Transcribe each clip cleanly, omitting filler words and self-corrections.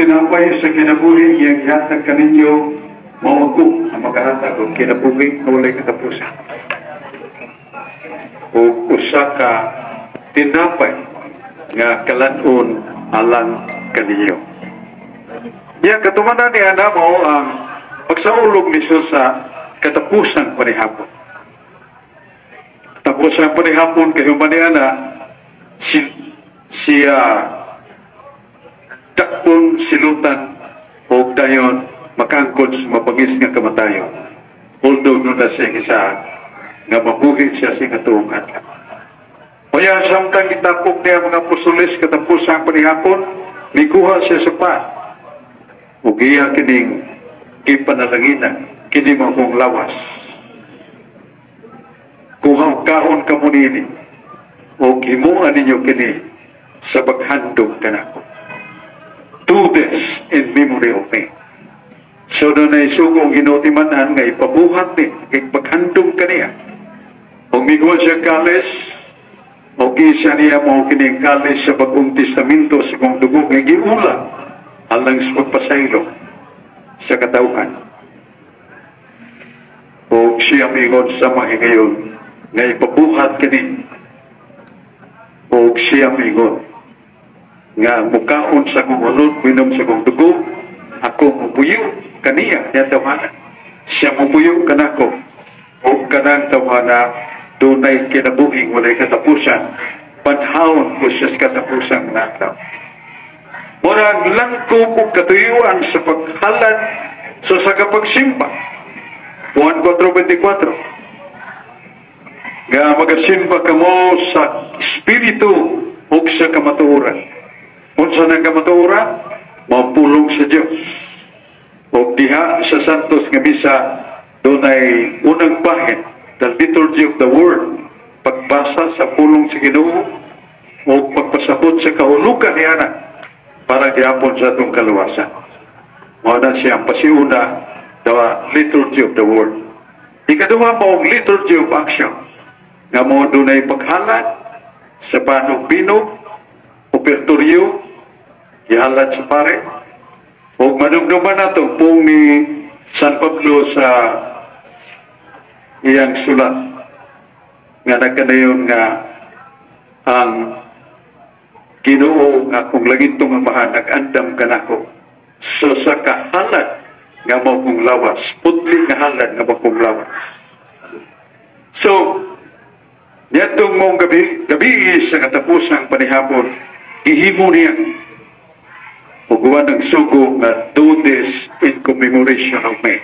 Tinapay sa kinabuhi iyang gihatag kaninyo, mao ako ang makahatag og kinabuhi nga walay katapusan. O usa ka tinapay nga kalan-on alang kaninyo. Ya katumanan ni ana mao ang pagsaulog ni Jesus sa katapusang panihapon. Katapusang panihapon kay human ni ana si siya dakpon, silutan o dayon makaangkon sa mabangis nga kamatayon. Although duna siya isa nga mabuhi siya sa ikatuong adlaw. Kaya samtang gitapok niya mga apostoles katapusang panihapon, mikuha siya sa pan. Ug iya kining gipanalanginan, kini mao akong lawas. Kuha og kaon kamo niini, ug himuan ninyo kini sa paghandom kanako. Do this in memory of me. So dunay sugo ang Ginoo timan-an nga ipabuhat ni, paghandom kaniya. Ug mikuha siya kalis, o gisa niya, mao kini ang kalis sa Bagong Testamento sa kong dugo nga giula alang sa pagpasaylo sa katawhan. O siya miingon sa mga higayon nga ipabuhat kini. O siya miingon nga mukaon sa kong ulod, minom sa kong dugo, ako mupuyo kaniya, niya tawhana. Siya mupuyo kanako. O kanang tawhana, dunay kinabuhing walay katapusan, panhawon ko siya sa katapusan mga adlaw. Murag langkob og katuyuan sa paghalad sa kapagsimba. Juan 4.24 nga magasimba kamo sa espiritu ug sa kamatuoran. Unsa nang kamatuoran? Mao pulong sa Dios. Ug diha sa Santos nga Misa dunay unang bahin, the liturgy of the word, pagbasa sa pulong sa Ginoo o pagpasabot sa kahulugan niana para gihapon sa atong kaluwasan. Mao na siya ang pasiuna, the liturgy of the word. Ikaduha mao ang liturgy of action nga mao dunay paghalad sa pan ug bino, opertoryo, gihalad sa pare. O manumduman nato pong ni San Pablo sa iyang sulat nga nagkanayon nga ang Ginoo nga akong langitong Amahan nag-andam kanako so sa kahalad nga mao kong lawas, putli nga halad nga mao kong lawas. So, niadtong mong gabi, gabi sa katapusang panihapon, gihimo niya ug ng sugo nga do this in commemoration of me.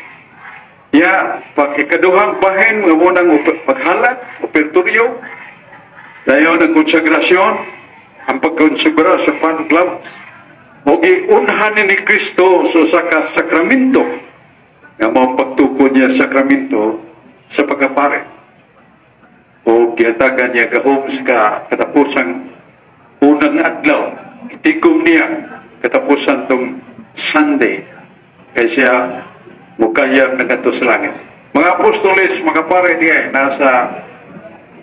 Ya, pag ikaduhang bahin nga munang paghalad, opertoryo, dayon ang konsagrasyon, ang pagkonsagra sa pan ug lawas. O giunhan ni Kristo sa ka sakramento, nga mao pagtukod niya sakramento sa pagkapare. O gihatagan niya gahom sa katapusang unang adlaw, itikom niya katapusan tong Sunday, kay siya mukayam na ngadto sa langit. Mga apostoles, mga pare niya, nasa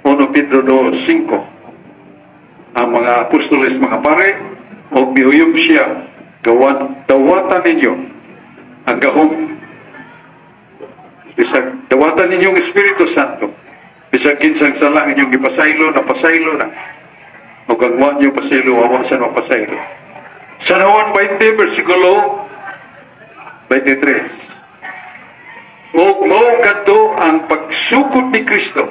1 Pedro 2.5. Ang mga apostoles, mga pare, o mihuyop siya, gawan, dawatan ninyo ang gahom. Bisag dawatan ninyo ang Espiritu Santo. Bisag kinsang sala inyong gipasaylo, napasaylo na. O kang wa niyo pasaylo, wa sa mapasaylo. San Juan 20, versikulo 23. O mao kadto ang pagsukod ni Kristo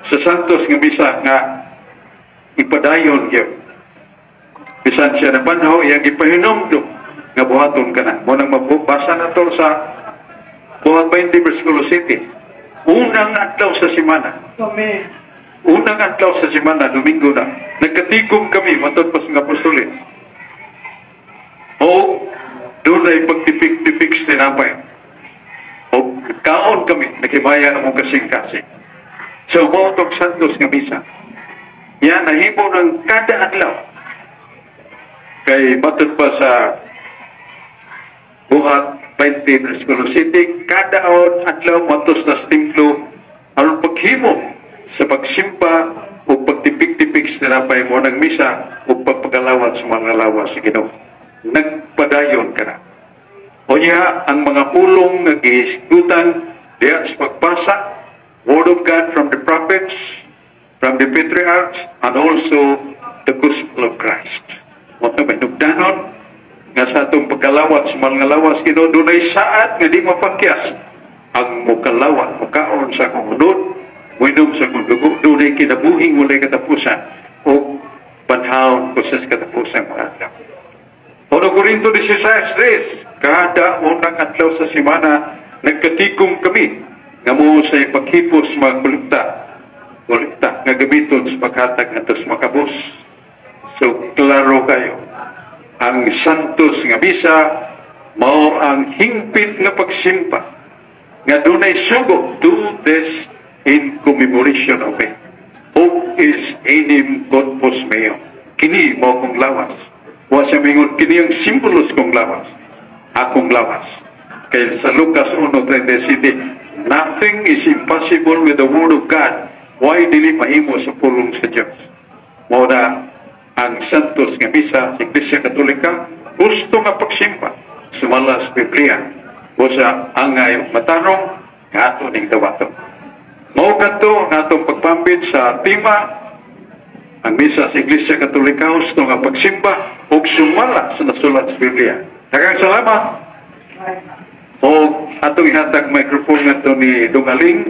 sa Santos nga Misa nga ipadayon gyud. Bisan siya nabanhaw, iyang gipahinumdum nga buhaton ka na. Mao nang mabasa na to sa Buhat 20, versikulo 7. Unang adlaw sa simana. Amen. Unang adlaw sa simana, Domingo na. Nagkatigom kami, matod pa sa mga apostoles. O, dunay pagtipik-tipik sa tinapay. O, kaon kami, naghimaya among kasing-kasing. So, mao tong Santos nga Misa. Yan, nahimo ng kada adlaw. Kay matod pa sa Buhat 20, versikulo 7, kada adlaw matos na sa templo aron paghimo sa pagsimba o pagtipik-tipik sa tinapay mo ng misa o pagpagalawat sa mga lawas sa Ginoo. Nagpadayon ka na. O niya, ang mga pulong nga gihisgutan diya sa pagbasa, Word of God from the prophets, from the patriarchs, and also the gospel of Christ. Mao na hinugdanon nga sa atong pagkalawat sa mahal nga lawas, Ginoo, dunay saad nga di mapakyas ang mukalawat, mukaon sa akong unod, muinom sa akong dugo, dunay kinabuhing walay katapusan o banhawon ko sa katapusan mga adlaw. 1 Corinto 16:3, kada unang adlaw sa semana, nagkatigom kami nga mao sa paghipos mga kolekta, kolekta nga gamiton sa paghatag ngadto sa makabos. So, klaro kayo. Ang Santos nga Misa mao ang hingpit nga pagsimba nga dunay sugo, "Do this in commemoration of me." "Hoc est enim corpus meum." Kini mao akong lawas. Wa siya mingon, "Kini ang simbolos kong lawas." Akong lawas. Kaya sa Lucas 1:37, nothing is impossible with the Word of God. Why dili mahimo sa pulong sa Diyos? Mao na ang Santos nga Misa sa Iglesia Katolika, gusto nga pagsimba, sumala sa Biblia. O sa angay matarong, nga ato ning dawato. Mao kadto ang atong pagpambit sa tema, ang misa sa Iglesia Katolika, husto nga pagsimba ug sumala sa nasulat sa Biblia. Daghang salamat. O atong ihatag microphone ngadto ni Dong Aling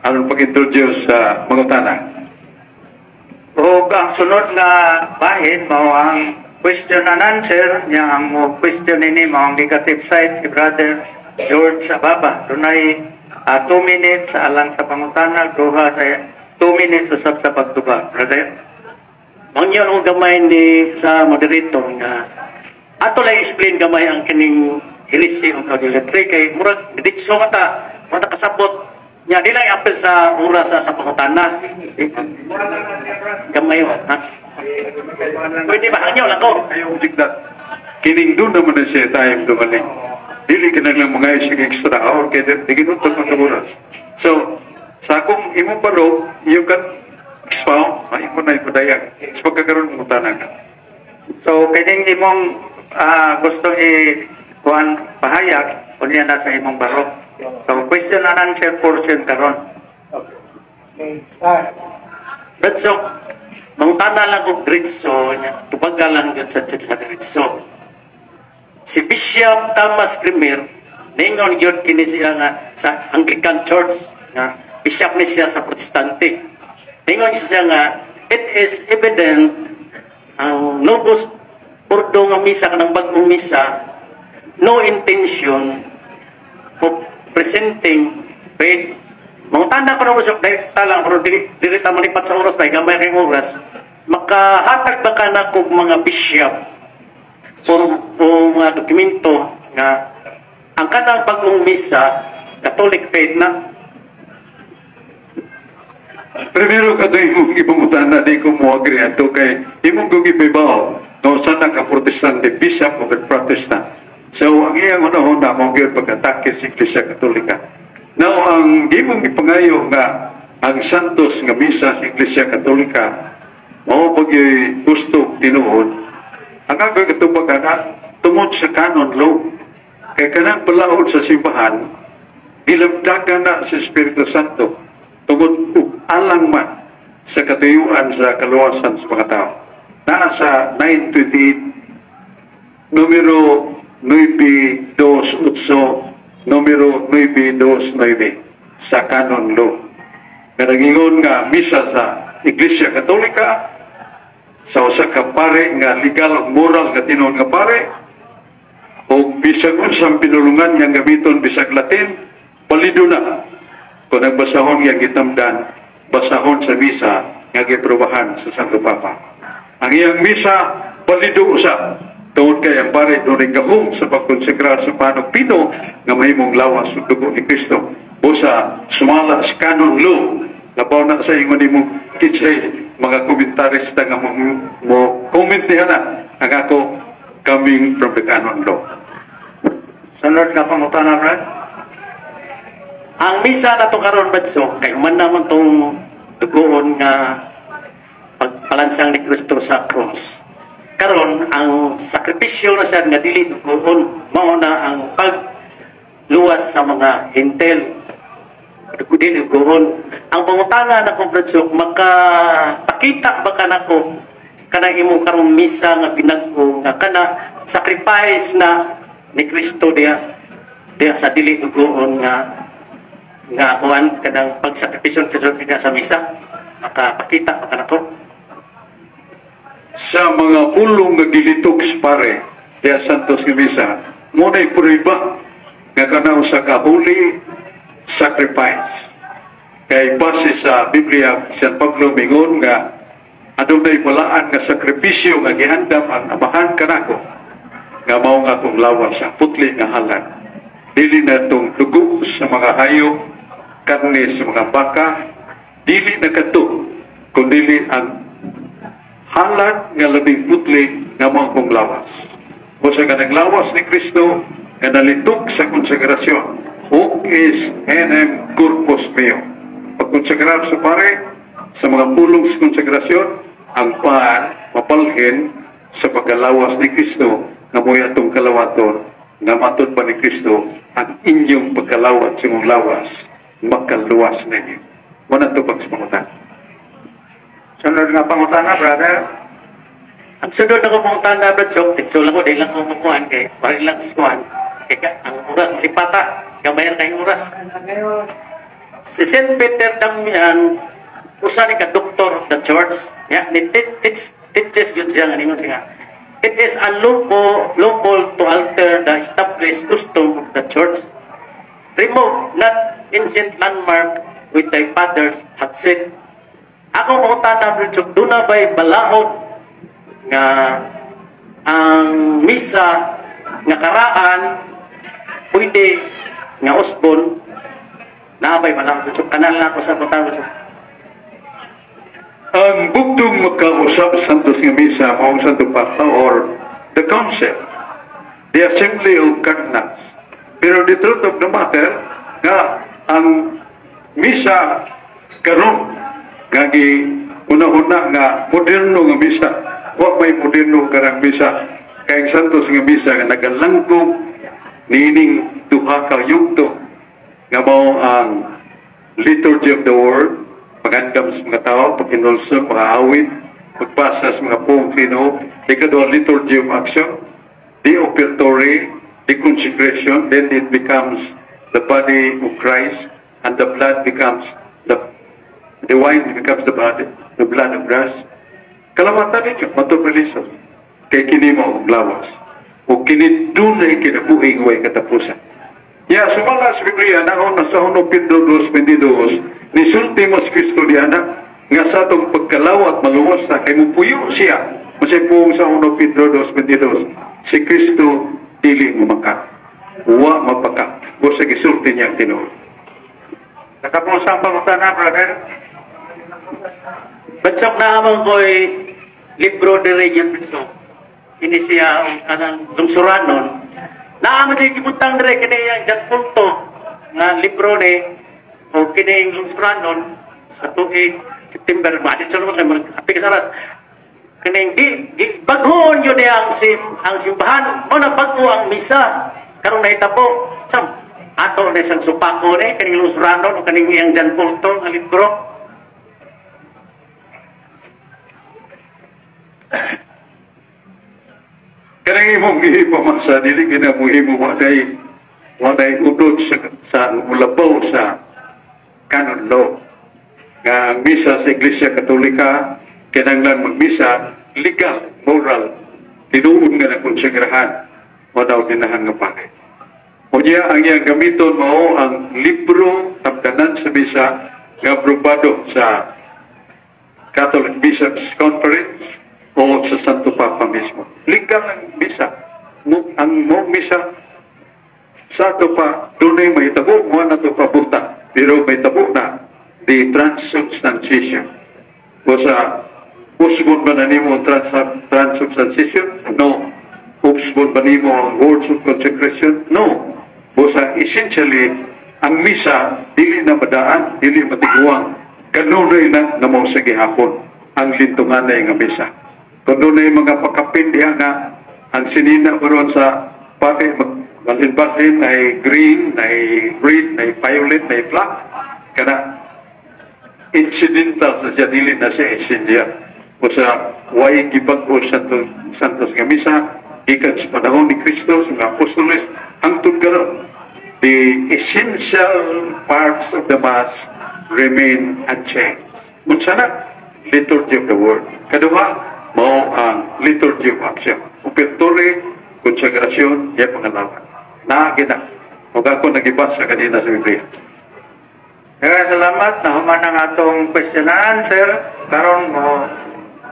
aron pag-introduce sa mangutana. Ug ang sunod nga bahin mao ang question and answer niya. Ang mo question ini mao ang negative side, si Brother George Ababa. Dunay 2 minutes alang sa pangutana, duha sa 2 minutes usab sa pagtubag. Brother. Mangyo og gamay ni sa moderator nga ato lang explain gamay ang kining heresy of idolatry kay murag diretso man ta, murag ta kasabot nya di lang apil sa oras sa pangutana. Gamay wa ha, pwede ba hangyo lang ko? Ayaw jigdat. Kining doon naman na siya time dumaling. Dili ka na lang mga isang extra hour kay di ginutot man oras. So, sa akong imong barog, you can expound, imo na ipadayag. Sa pagkakaroon mo ka. So kining imong gusto i kuan pahayag unya na sa imong barog. So question and answer portion karon. Okay, start. But so, mangutana lang og diretso nya, tubaga lang gyud sa diretso. Si Bishop Thomas Cremer, ningon gyud kini siya nga sa Anglican Church nga bishop ni siya sa Protestante. Ningon siya nga it is evident ang Novus Ordo nga misa, kanang bagong misa, no intention of presenting faith. Mangutana ko na mo dahil talang pero dili ta malipat sa oras ba, gamay kay oras. Makahatag ba ka na kog mga bishop o mga dokumento nga ang kanang bagong misa Catholic faith na? Primero ka imong ipangutana, di ko mo agree ato kay imong kong ipibaw no sana ka Protestante, bishop of a Protestant. So ang iyang hunahuna mo gyud pag-atake sa Iglesia Katolika. Now ang imong ipangayo nga ang Santos nga misa sa Iglesia Katolika mao pag gusto tinuod, ang ako katubag ana tungod sa canon law kay kanang balaod sa simbahan gilabdagan na sa Espiritu Santo tungod ug alang man sa katuyuan sa kaluwasan sa mga tao. Naa sa 928, numero 928, numero 929 sa canon law. Nga nagingon nga misa sa Iglesia Katolika sa usa ka pare nga legal ug moral nga tinuod nga pare o bisag unsang pinulungan nga gamiton, bisag Latin, balido na kung nagbasahon nga gitamdan, basahon sa misa nga giprobahan sa Santo Papa. Ang iyang misa balido usab tungod kay ang pare dunay gahom sa pagkonsekrar sa pan ug bino nga mahimong lawas ug dugo ni Kristo. Busa sumala sa canon law, labaw na sa ingon nimo kinsay mga komentarista nga mo comment niya na ang ako coming from the canon law. Sunod nga pangutana, Brad. Ang misa na to karon, Badso, kay human naman tong dugoon nga pagpalansang ni Kristo sa cross. Karon ang sakripisyo na siya nga dili dugoon, mao na ang pagluwas sa mga Hentil. Dili dugoon. Ang pangutana nako, Brad Sok, makapakita ba kanako kanang imo karong misa nga binag-o nga kana sacrifice na ni Kristo diya diya sa dili dugoon nga nga kuan, kanang pagsakripisyon Kristo diya sa misa? Makapakita ba kanako? Sa mga pulong nga gilitok sa pare diya santos nga misa, mao na'y prueba nga kana usa ka holy sacrifice, kay base sa Biblia, San Pablo mingon nga adunay balaan nga sakripisyo nga gihandam ang Amahan kanako nga mao nga akong lawas sa putli nga halad, dili na tong dugo sa mga hayop, karne sa mga baka, dili na kadto, kundili ang halad nga labing putli nga mao akong lawas. O sa kanang lawas ni Kristo nga nalitok sa konsegrasyon, "Hoc est enim corpus meum." Pagkonsegrar sa pare, sa mga pulong sa konsegrasyon, ang pan mapalhin sa pagkalawas ni Kristo nga mo'y atong kalawaton, nga matod pa ni Kristo, "Ang inyong pagkalawat sa imong lawas makaluwas ninyo." Wala to pag sa. Sunod nga pangutana, brother. Ang sunod na ko pangutana, Brad Chok, ditso lang ko, di lang ko makuhan kay wala lang kuhan. Kay ang oras malipata, gamay kay oras. Si St. Peter Damian, usa ni ka doctor of the church, ya, ni teaches yun siya nga ningon siya nga, "It is unlawful lawful to alter the established custom of the church. Remove not ancient landmark which thy fathers have set." Ako pangutana, Brad Chok, duna ba'y balahod nga ang misa nga karaan pwede nga usbon? Naa bay balahod, Brad Chok? Kanal na ako sa pangutana, Brad Chok. Ang bugtong magkausap santos nga misa mao ang Santo Papa or the Council, the Assembly of Cardinals. Pero the truth of the matter, nga ang misa karon nga gi una-una nga moderno nga misa, wa may moderno karang misa, kay ang santos nga misa nga nagalangkob niining duha ka yugto nga mao ang liturgy of the word, pagandam sa mga tao, paghinulsol, mga awit, pagbasa sa mga poong Ginoo. Ikaduha, liturgy of action, the offertory, the consecration, then it becomes the body of Christ, and the blood becomes the wine becomes the body, the blood of Christ. Kalawatan ninyo, matod ni Jesus. Kay kini mao ang lawas. O kini dunay kinabuhi nga way katapusan. Ya, sumala sa Biblia, naon na sa 1 Pedro 2.22, nisulti mo si Kristo diana, nga sa atong pagkalawat maluwas na kay mupuyo siya. Masay puong sa 1 Pedro 2.22, si Kristo dili maka. Wa mapaka. O sa gisulti niya ang tinuod. Natapos ang pangutana, brother. Batsok na amang ko'y libro de Region Biso. Ini siya ang kanang lungsuranon. Naamon di gibutang dire kini ang John Paul II nga libro ni o kini ang lungsuranon sa tuig September ba di naman kay api ka saras kining di baghon yun niya ang simbahan mo na bago ang misa karon nahitabo sam ato na isang supako ni kining lungsuranon o kaning iyang John Paul II nga libro. Kanang imong gihipamasa, dili ginamuhimo walay udot sa mulabaw sa canon law. Nga ang misa sa Iglesia Katolika, kinahanglan magmisa, legal, moral, tinuod nga nakonsegrahan, o daw dinahan nga pare. Unya, ang iyang gamiton mao ang libro tabdanan sa misa nga aprobado sa Catholic Bishops Conference o sa Santo Papa mismo. Legal ang misa. Ang mo misa sa ato pa, dunay mahitabo, mo na to pabuta. Pero mahitabo na the transubstantiation. O sa usbon ba na nimo ang transubstantiation? No. Usbon ba nimo ang words of consecration? No. O sa essentially, ang misa, dili na madaan, dili matiguang. Kanunay na nga mao sa gihapon ang lintunganay nga misa. Kung doon mga pakapin diha nga ang sinina karon sa pati magbalhin-balhin ay green, ay red, ay violet, ay black. Kana incidental sa siya, dili na siya essential. O sa way gibag-o sa Santos nga Misa gikan sa panahon ni Kristo, sa mga apostoles hangtod karon, the essential parts of the Mass remain unchanged. Unsa na? Liturgy of the Word. Kaduha, mao ang liturgy of action. Offertory, konsegrasyon, ya pangalaman. Naa gina. Ug ako nagibasa kanina sa Biblia. Daghang salamat. Nahuman ang atong question and answer. Karon mo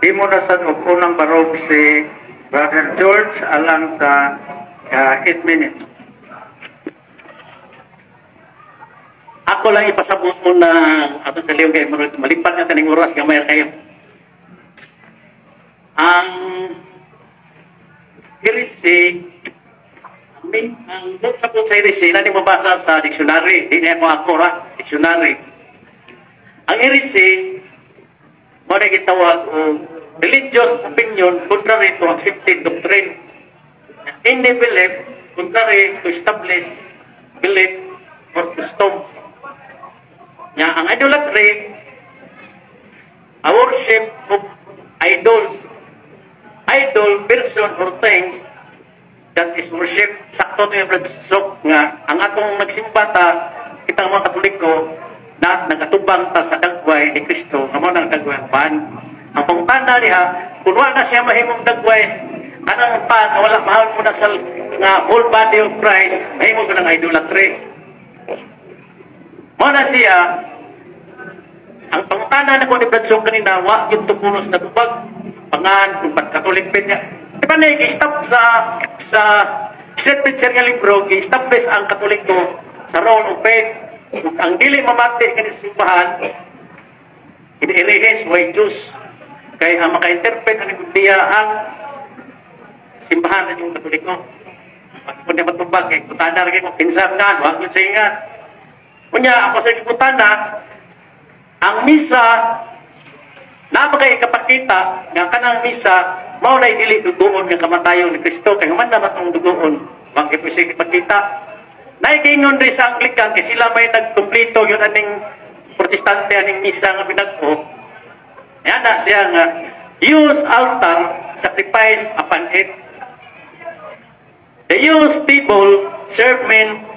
himo na sad og unang barog si Brother George alang sa 8 minutes. Ako lang ipasabot mo na atong kaliw kay malipat na kaning oras gamay kayo. Ang heresy, ang sa po sa heresy, na mabasa sa dictionary, di na ako ra, dictionary. Ang heresy, mo na gitawag og religious opinion contrary to accepted doctrine. Any belief contrary to established belief or custom. Nga ang idolatry, a worship of idols, idol, person or things that is worship. Sakto to yung Brad Sok nga ang atong nagsimba ta, kitang mga Katoliko, na nagatubang ta sa dagway ni Kristo, nga mao nang dagway ang pan. Ang pangutana diha, kung wala na siya mahimong dagway, kanang pan, nga wala mahal mo na sa nga whole body of Christ, mahimo ko ng idolatry. Mao na siya, ang pangutana na ko ni Brad Sok kanina, wa gyud to pulos na tubag, pangan, kung ba't Catholic faith niya. Di ba na, i-stop sa Street Preacher nga libro, i-establish ang Katoliko sa role of faith. Ug ang dili mamati kani sa simbahan, iniirihis, way Diyos. Kay ang maka-interpret ang Biblia ang simbahan ng Katoliko. Pag niya matubag, kay kutana rin ko, kinsa nga, wag yun sa ingat. Kunya, ako sa kutana, ang misa, na kay kapakita nga kanang misa, mao na dili dugoon nga kamatayon ni Kristo, kay human na matong dugoon, wag gyud siya ipakita. Naikingon rin sa Anglican kay sila may nagkumpleto yun aning Protestante aning misa nga binag-o. Yan na siya nga use altar, sacrifice upon it. The use table serve men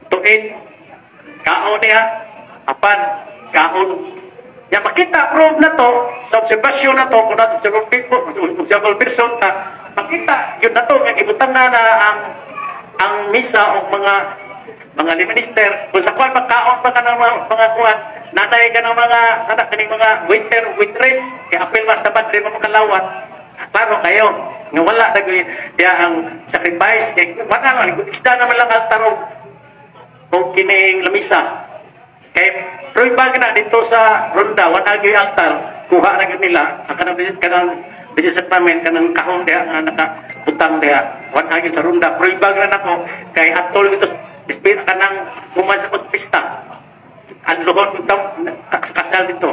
to eat. Kaon niya apan kaon. Ya makita proof na to sa obserbasyon na to kung na observable people, observable person ta, makita yun na to nga gibutang na na ang misa o mga minister kung sa kuan makaon pa ka ng mga kuan nanay ka ng mga sana kaning mga waiter, waitress, kay apel mas dapat diri mo makalawat. Klaro kayo nga wala na diya ang sacrifice kay wala lang isda naman lang altar og kining lamisa. Kay prueba na dito sa ronda, wala gyud altar, kuha na gyud nila ang kanang Blessed Sacrament, kanang kahon diha nga nakabutang diha, wala gyud sa ronda. Prueba na nako kay atol dito spirit kanang human sa pagpista. Ang luhod kasal dito.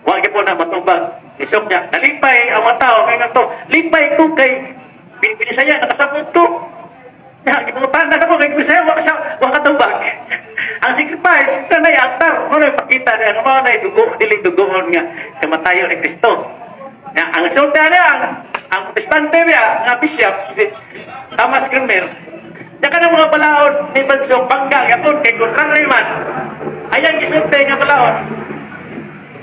Wa gyud po na matubag. Isok niya, nalipay ang mga tao kay to. Lipay ko kay Binisaya nakasabot ko. Ya, gipangutan na ako kay Bisaya wa sa wa katubag. Ang sacrifice na nay altar, mo na ipakita niya nga mao na dugo dili dugoon nga kamatayon ni Kristo. Ya, ang sulti niya ang Protestante niya nga bishop si Thomas Cranmer. Ya kanang mga balaod ni Bansong bangga gyapon kay contrary man. Ayan gisulti nga balaod.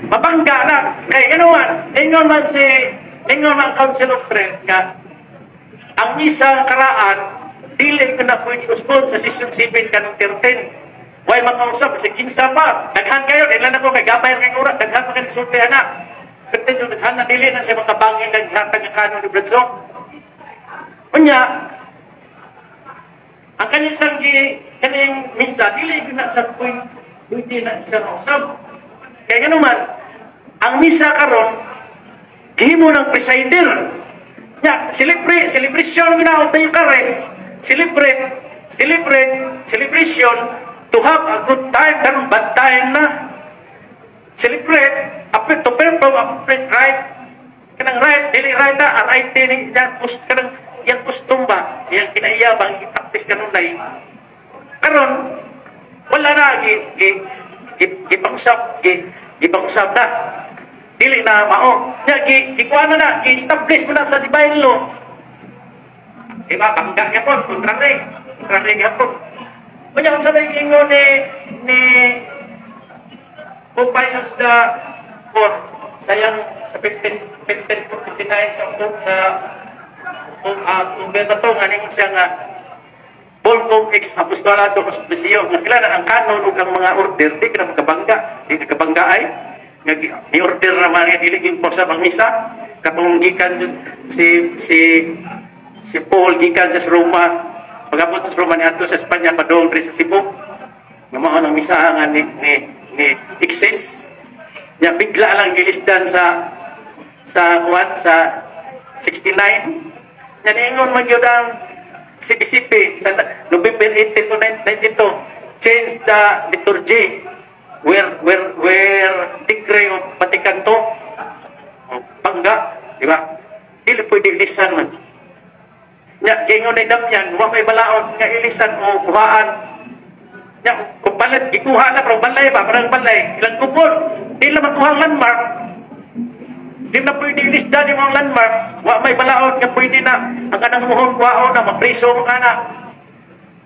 Mabangga na kay ano man, ingon man Council of Trent nga ang isang karaan dili ko na pwede usbon sa season 7 kanong 13. Way makausap kasi kinsa pa. Daghan kayo, ilan ako kay gabay kay oras, daghan pa kay sulti ana. Pero daghan na dili na siya makabangin naghatag ang kanon ni Bradso. Unya, ang kanisang gi kaning misa dili ko na sa point pwede na siya mausap. Kaya nga naman, ang misa karon gihimo ng presider. Ya, celebrate, celebration gina the Eucharist. Celebrate, celebrate, celebration to have a good time, karon bad time na. Celebrate, apit to perform appropriate right. Kanang right, dili right na, RIT ni yang post kanang yang custom ba, yang kinaiya bang i-practice kanunay. Karon wala na gi gi gi gipang-usab gi gipang-usab na. Dili na mao. Nya gi gikuha na na, gi-establish mo na sa divine law. Diba, bangga gyapon, contrary. Contrary gyapon. Kunya ang sa ingon ni Pope Pius the Fourth, sayang sa 15 1559 sa October na to, nga ningon siya nga Volcom ex apostolado auspicio, nga kilala ang canon ug ang mga order di ka na magkabangga, di nagkabangga ay nga ni order naman nga dili gyud sa ang misa katong gikan si si si Paul gikan sa Roma, pagabot sa Roma niadto sa Espanya, padung diri sa Cebu, nga mao nang misa nga ni exist nya bigla lang gilisdan sa kuan sa 69. Nya niingon man gyud ang CBCP sa November 18 to 92, change the liturgy where decree of Vatican II. Oh, bangga, di ba? Dili pwede ilisan man. Nya giingon ni Damian, wa may balaod nga ilisan o kuhaan. Nya kung palit gikuha na pero balay ba, parang balay ilang kupon, di na makuha ang landmark. Di na pwede ilisdan yung mga landmark. Wa may balaod nga pwede na ang kanang muhon kuhaon na mapriso mo kana.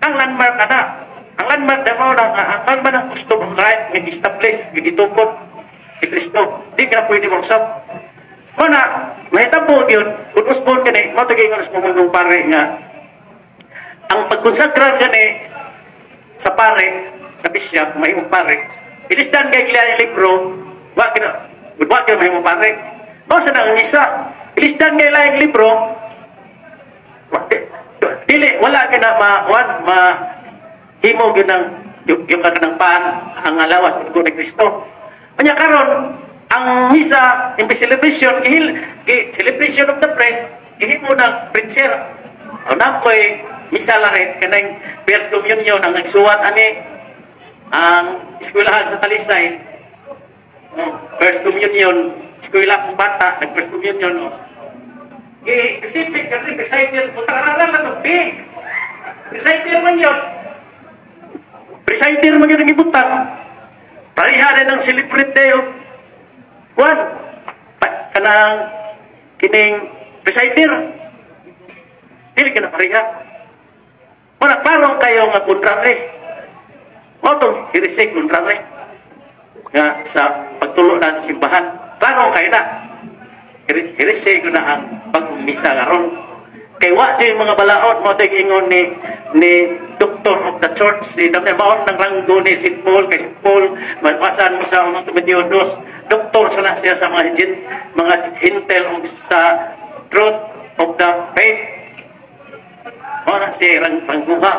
Ang landmark ana. Ang landmark na mo na ang landmark ng custom, ang right nga establish nga gitukod ni Kristo. Di ka na pwede mausap. Muna, mahitabo yun, kung usbon kani, mao to giingon sa mong pare nga ang pagkonsagrar gani sa pare, sa bishop, mahimong pare, ilisdan kay gila libro, wa kina mahimong pare. Mao sa nang misa, ilisdan kay laing libro, dili wala ka na ma wan ma himo gyud ng yung kanang paan ang lawas ug ni Kristo. Unya karon ang misa imbes celebration gihil gi celebration of the priest, gihimo ng preacher. O na koy misa larit kanang first communion ang nagsuwat ani ang eskwelahan sa Talisay. Oh, first communion, eskwela kong bata, nag first communion. Oh. Gi specific kani presider puta lang to big. Presider man yun. Presider man yun ang ibutang. Pareha rin ang celebrate day of one. Kanang kining presider. Dili ka na pareha. Wala, klaro kayo nga contrary. Mao tong heresy, contrary. Nga sa pagtulo na sa simbahan. Klaro kayo na. Heresy ko na ang pag-misa karon. Kay wa yung mga balaod mo ingon ni Doctor of the Church si Damian, maon ng ranggo ni St. Paul. Kay St. Paul, mabasan mo sa unang Timoteo 2, doktor sa na siya sa mga Gentile o sa truth of the faith. Mao na siya rangguha.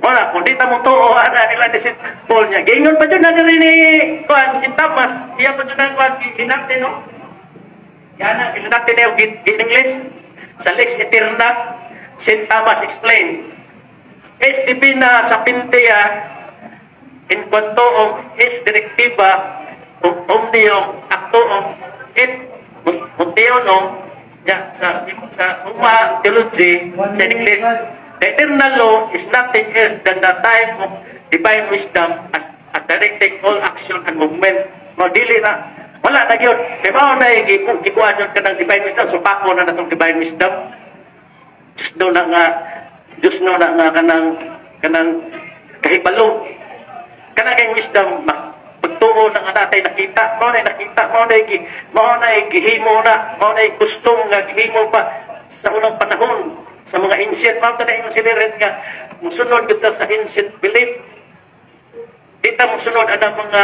Mao na kung di ta mo tuo ana nila ni St. Paul niya. Giingon pa jud na diri ni kuan si Thomas, iya pa jud ang kuan ginate, no? Yana ginate niyo gin English sa Lex Eterna. St. Thomas explained, Es divina sapientia in quanto es directiva omnium actorum et motionum. Ya, sa Summa Theology sa English, the eternal law is nothing else than the time of divine wisdom as directing all action and movement. Mo dili na, wala na gyud. Kay mao na gikuan yun kanang divine wisdom, supako na natong divine wisdom. Diyos no na nga kanang kahibalo. Kanang kay wisdom pagtuo na nga natay nakita, mao na nakita, mao na gihimo na, mao na custom nga gihimo pa sa unang panahon sa mga ancient. Mao ta na ingon si Lawrence nga musunod gyud ta sa ancient belief. Di ta musunod ana mga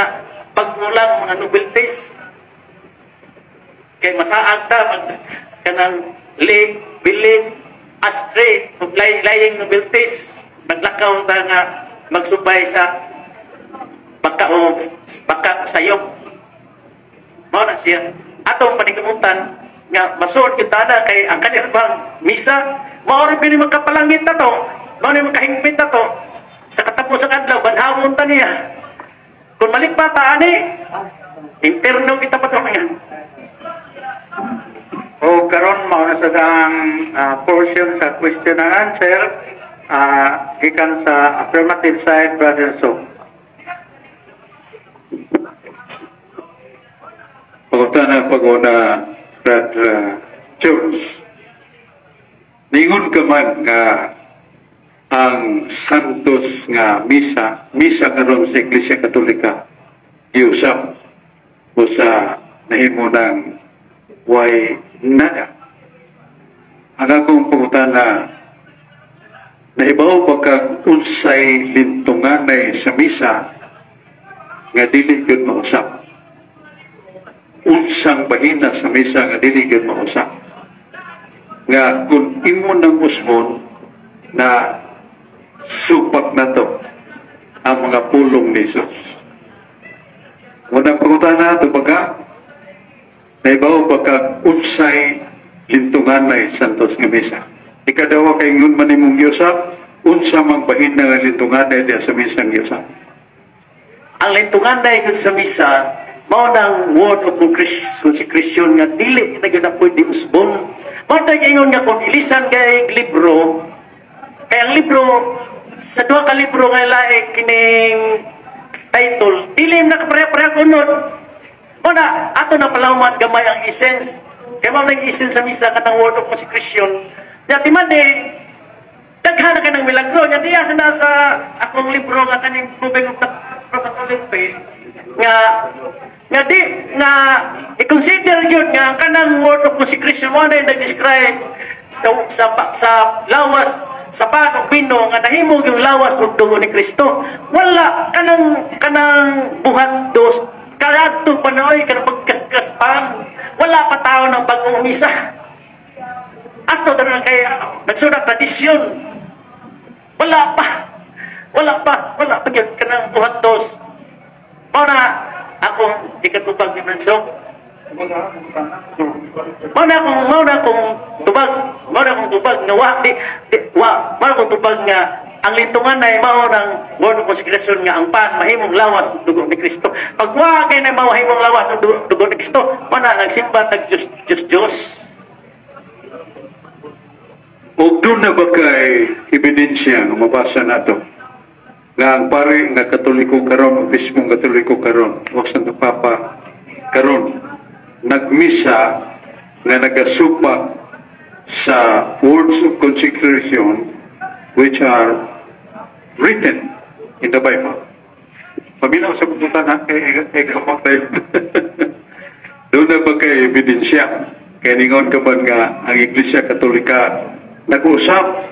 pagmulang mga novelties. Kay masaag ta mag kanang li believe astray of lying novelties. Naglakaw ta nga magsubay sa baka o baka sayop. Mao na siya. Atong paningkamutan nga masuod kita na kay ang kanila bang misa mao rin pini magkapalangit na to, mao ni makahingpit na to sa katapos ang adlaw, banhawon ta niya. Kung maligpa ta ani, interno kita pa to ngayon. O karon mao na sa ang portion sa question and answer gikan sa affirmative side, Brother So. Pangutana panguna, Brad George. Ningon ka man nga ang Santos nga misa, misa karon sa Iglesia Katolika, giusap o sa nahimo ng way nada. Ang akong pangutana, nahibaw ba kag unsay lintunganay sa misa nga dili gyud mausap? Unsang bahina sa misa nga dili gyud mausap? Nga kung imo nang usbon na supak na to ang mga pulong ni Jesus. Unang pangutana, tubaga, nahibaw ba kag unsay lintunganay Santos nga misa? Ikadawa, kay ingon man nimong giusap, unsa mang bahina nga lintunganay diya sa misa nga giusap? Ang lintungan na sa misa, mao nang word of consecration nga dili na gyud na pwede usbon. Mao na ingon nga kung ilisan kay libro, kay ang libro sa duha ka libro nga lahi kining title, dili na kapareha-pareha unod. Mao na ato na palawman gamay ang essence. Kay mao nang essence sa misa kanang word of consecration. Nya ti man eh, daghan na kanang milagro nya diya sa nasa akong libro nga kaning Proving of the Catholic Faith nga nga di nga i-consider yun nga ang kanang word of consecration mo na nag-describe sa lawas sa pan ug bino nga nahimo yung lawas ug dugo ni Kristo. Wala kanang kanang buhat dos kadto pa na oy, kanang pagkaskas pan, wala pa tao ng bagong misa ato na kay nagsulat tradisyon. Wala pa, wala pa, wala pa gyud kanang buhat dos. Mao na akong ikatubag ni Manso. Mao na akong tubag nga wa di, di wa mao na akong tubag nga ang lintungan ay mao ng word of consecration nga ang pan mahimong lawas ug dugo ni Kristo. Pag wa kay na mahimong lawas ug dugo ni Kristo, mao na nagsimba tag Diyos Diyos Diyos. Ug doon na ba kay ebidensya nga mabasa nato nga ang pare nga Katoliko karon, obispong Katoliko karon o Santo Papa karon nagmisa nga nagasupak sa words of consecration which are written in the Bible? Paminaw sa pagpunta kay kay kamak tayo. Doon na ba kay ebidensya? Kay ningon ka man nga ang Iglesia Katolika nag-usap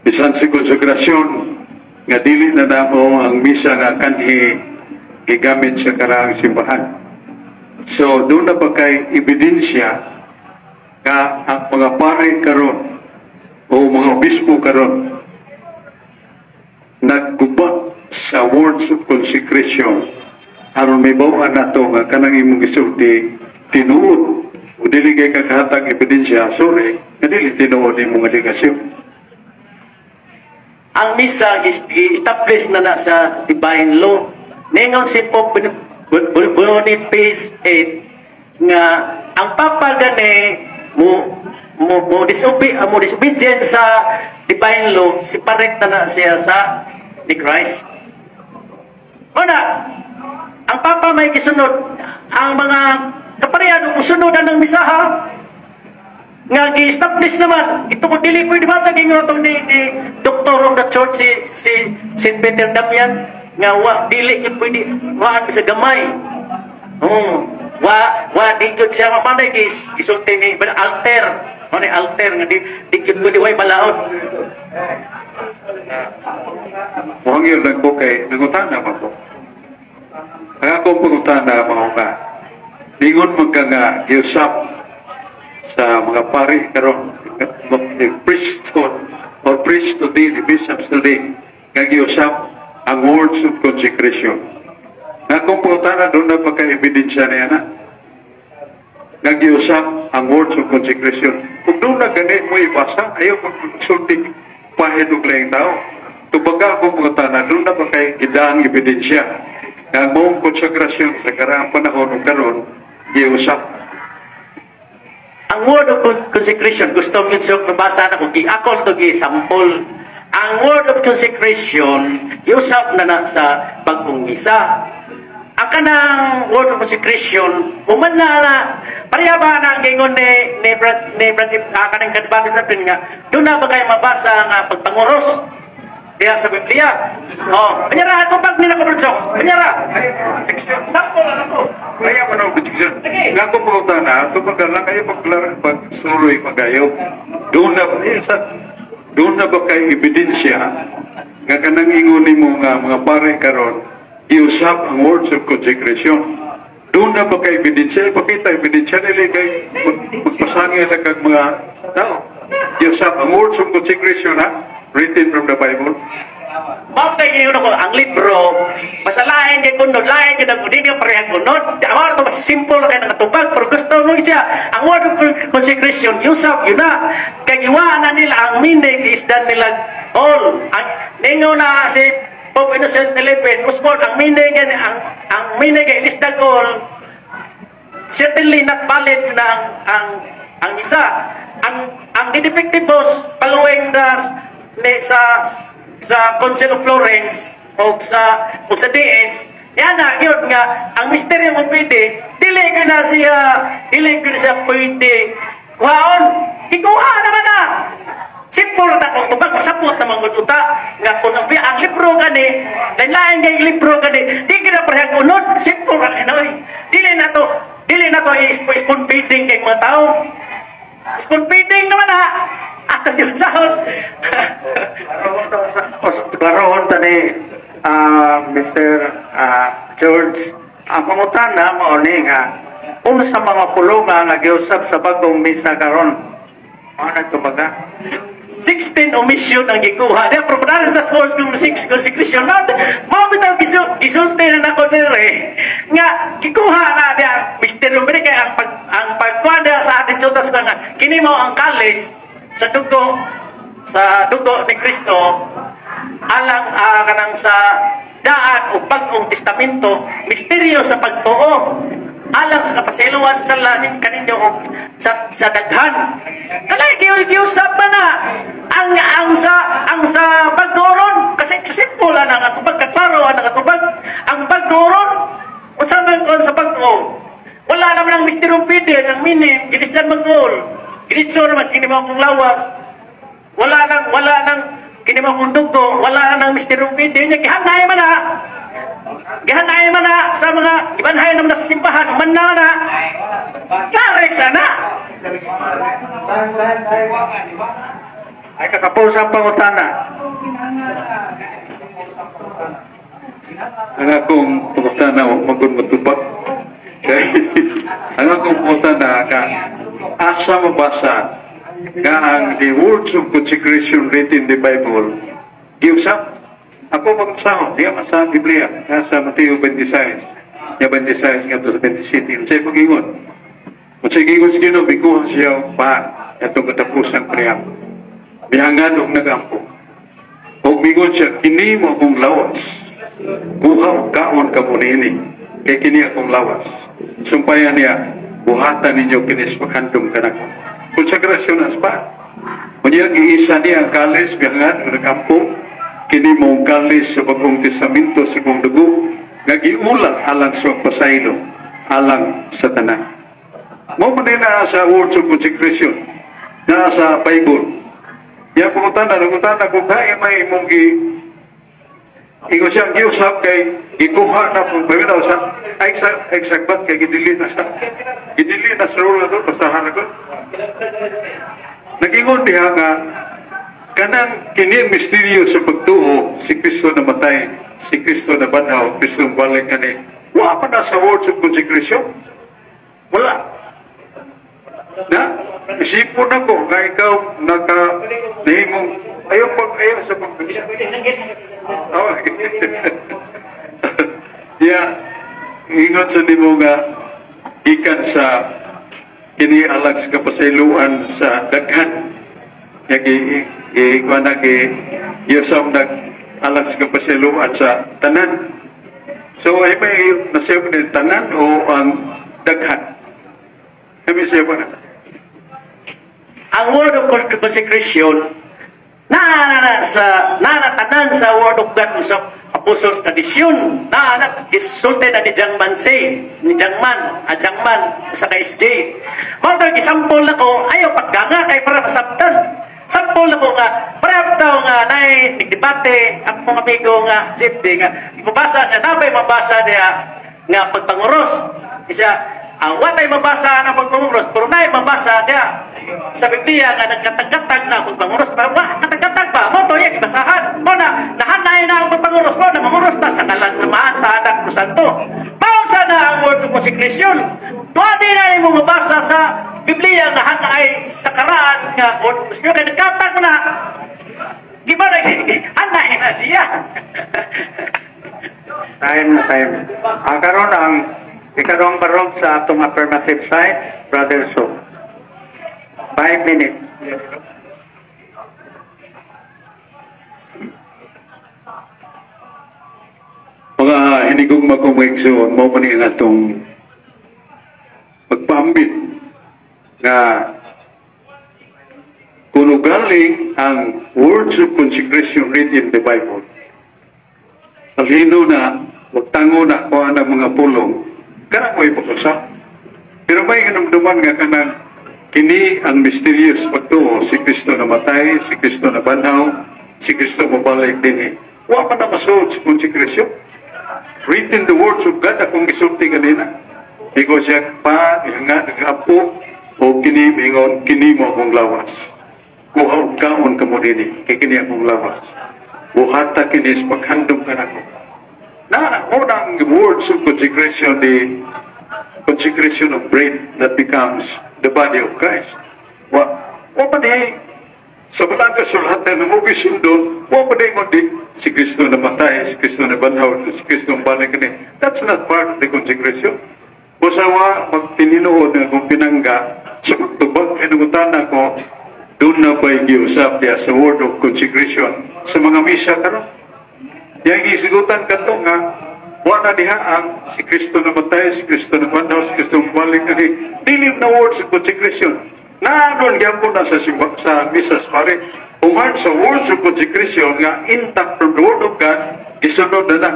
bisan sa konsekrasyon nga dili na namo ang misa nga kanhi gigamit sa karaang simbahan. So doon na ba kay ebidensya nga ang mga pare karon o mga obispo karon nagguba sa words of consecration, aron may bawaan nato nga kanang imong gisulti tinuod, o dili kay kakahatag ebidensya, sorry, nga dili tinuod imong aligasyon? Ang misa gi-establish na na sa divine law. Ningon si Pope Boniface 8 nga ang Papa gani mo disobedient sa divine law, separate na na siya sa ni Christ. Una, ang Papa may gisunod, ang mga kaparian musunod ang misaha nga gi-establish naman ito. Kung dili pwede ba taging ni, ni Doctor of the Church si si St. Peter Damian nga wa dili gyud pwede waan sa gamay. Oh, wa wa di gyud siya mapanay gis gisulti ni alter mo ni alter nga di di gyud pwede, way balaod. Muhang yun lang ko kay nangutana man ko. Ang akong pangutana mao nga ningon man ka nga giusap sa mga pari karon, the priesthood or priest today, the bishops today, nga giusap ang words of consecration. Nga akong pangutana, doon na pagka-ebidensya niya na nga giusap ang words of consecration? Kung doon na gani mo ibasa, ayaw magsulti pahid og laing tao. Tubaga akong pangutana, doon na ba kay gidang ebidensya nga ang maong konsekrasyon sa karaang panahon o karon giusap? Ang word of consecration, gusto mo yun mabasa na kung ako to gi sample. Ang word of consecration, giusab na na sa bag-ong misa. Ang kanang word of consecration, human na na, pareha ba na ang gingon ni Brad, kanang kadebate natin nga, doon na ba kayo mabasa nga pagpanguros diha sa Biblia? Oh, kanyara ako pag nila ko, Brad Sok. Kanyara. Sample na ko. Kaya man ang objection. Sige. Nga ko pangutana, ito lang kayo pagklara, pagsuroy pagayo. Doon na, eh, doon na ba kay ebidensya nga kanang ingon nimo nga mga pare karon giusab ang words of consecration? Doon na ba kay ebidensya? Ipakita ebidensya nila kay magpasangil na kag mga tao. Giusab ang words of consecration ha, written from the Bible. Mao kay giyon ako ang libro, basta lain kay kunod, lain kay nag di niya parehang kunod. Ang to mas simple na kay nakatubag, pero gusto mo siya ang word of consecration usab yun na. Kay giwaan na nila ang meaning is done nila all. Ang ningo na si Pope Innocent XI, usbon ang meaning ang meaning kay ilisdag all, certainly not valid na ang isa. Ang De Defectibus following the ni, sa Council of Florence o sa DS, yan na yun nga ang mysterium of fide dili ko na siya pwede kuhaon. Ikuha naman na simple ra ta kung tubag, masabot naman gud uta nga kung ang libro gani lain-lain kay libro gani, di kita parehang unod. Simple ra kay oy. Dili na to spoon feeding kay mga tao. Spoon feeding naman ha ato yung sahod. Klarohon ta ni Mr. George. Ang pangutana mao ni nga unsa mga pulunga nga giusab sa bag-ong misa karon? Mao na tubaga. 16 omission ang gikuha. Di, pero kunwari sa source kung 6 consecration. Mao bitaw gisulti na nako dire nga gikuha na diya misteryo kay ang pagkuha diya sa ating sutas nga kini mo ang kalis sa dugo ni Kristo alang kanang sa daan o bag-ong testamento, misteryo sa pagtuo alang sa kapasiluan sa sala nin kaninyo o sa daghan. Kalay giusab man na ang sa bag-oron kasi simple lang ang atubag, kaklaro ang atubag. Ang bag-oron, unsa man kon sa bag-o, wala naman ang misteryong fide. Ang meaning ginisdan mag-all ginitso naman kini mo akong lawas, wala nang kini mo akong dugo, wala nang misteryong fide nya. Gihanay man na sa mga gibanhay naman na sa simbahan man na na Karek sana. Ay kakapos ang pangutana. Ang akong pangutana magud matubag. Ang akong pangutana ka asa mabasa nga ang the words of consecration written in the Bible giusab? Ako magsahon, diya man sa Biblia, nasa Mateo 26, ya 26 ngadto sa 27. Unsay pagingon? Unsay gingon sa Ginoo, bikuha siya pa atong katapusang priyam. Bihangan og nagampo. Og mingon siya, "Kini mo akong lawas. Kuha og kaon kamo niini. Kay kini akong lawas." Sumpayan niya, "Buhatan ninyo kini sa paghandom kanako." Konsagrasyon as pa. Unya giisa niya ang kalis, bihangan og nagampo, "Kini mo kalis sa Bagong Testamento sa akong dugo nga giulang alang sa pasaylo alang sa tanan." Mao man na sa words of consecration na sa Bible. Ya pangutana, nangutana kung kaya may imong gi ingon siya giusab kay gikuha na kung bawinaw sa exact exact bat kay gidili na sa rule na to, basahan na ko. Nagingon diha nga kanang kini misteryo sa pagtuo, si Kristo namatay, si Kristo nabanhaw, Kristo balik kani. Wa pa na sa words of consecration. Wala. Na? Isipon ako nga ikaw naka nahimong ayaw pag ayaw sa pagbisa. Oh. Ya, ingon sa nimo nga gikan sa kini alang sa kapasayloan sa daghan. Ya gi gi kuan na gi yusam nag alang sa kapasayloan sa tanan. So ay may nasayop ni tanan o ang daghan. Kami siya pa na. Ang word of consecration naa na sa naa tanan sa Word of God, sa Apostles' tradition, naa na gisulti na ni Jang Mansay, ni Jangman, ah, Jangman sa KSJ. Mao to gisampol nako, ayaw pagganga kay para masabtan. Sampol nako nga para bitaw nga nay nagdebate ang mga amigo nga safety nga mabasa siya, nabay mabasa niya nga pagpanguros isa ang watay mabasa ang pagpanguros, pero nay mabasa niya sa Biblia nga nagkatag-katag na ang pagpanguros, pero wa katag-katag ba mo to iya gibasahan mo na nahanay na ang pagpanguros mo na manguros ta sa ngalan sa Amahan, sa Anak ug Santo. Mao sana ang word of consecration. Pwede na nimo mabasa sa Biblia nga hanay sa karaan nga word of consecration kay nagkatag mo na. Di ba na hanay na siya? Time na, time. Ang karon, ang ikaduhang barog sa atong affirmative side, Brother So. 5 minutes. Mga hinigugma ko, mga igsoon, mao man ni ang atong pagpaambit nga kuno galing ang words of consecration written in the Bible. Talino na, wag tango na kuha ng mga pulong, kanang mo'y pag-usap. Pero may hinumduman nga kanang kini ang mysterious pagtuo, si Kristo namatay, si Kristo nabanhaw, si Kristo mabalik dinhi. Wa pa na masuod sa consecration. Written the words of God akong gisulti kanina. Di ko siya pa, nga, nag-apo, o kini mingon, kini mo akong lawas. Kuha og kaon kamo dinhi, kay kini akong lawas. Buhata kini sa paghandom kanako. Na, mo ang words of consecration, the consecration of bread that becomes the body of Christ. Wa pa di sa balang kasulatan ng mga sundon, wa pa di kundi si Kristo namatay, si Kristo nabanhaw, si Kristo balik kini. That's not part of the consecration. Busa wa magtininuod nga kung pinangga sa pagtubag ay nangutana ko, doon na ba'y giusap diya sa word of consecration sa mga misa karon? Yang gisigutan kato nga wa na diha ang si Kristo namatay, si Kristo nabanhaw, si Kristo balik kani. Dili na words of consecration. Nanon gyapon na sa misa sa pare. Human sa words of consecration nga intact from the word of God, gisunod na na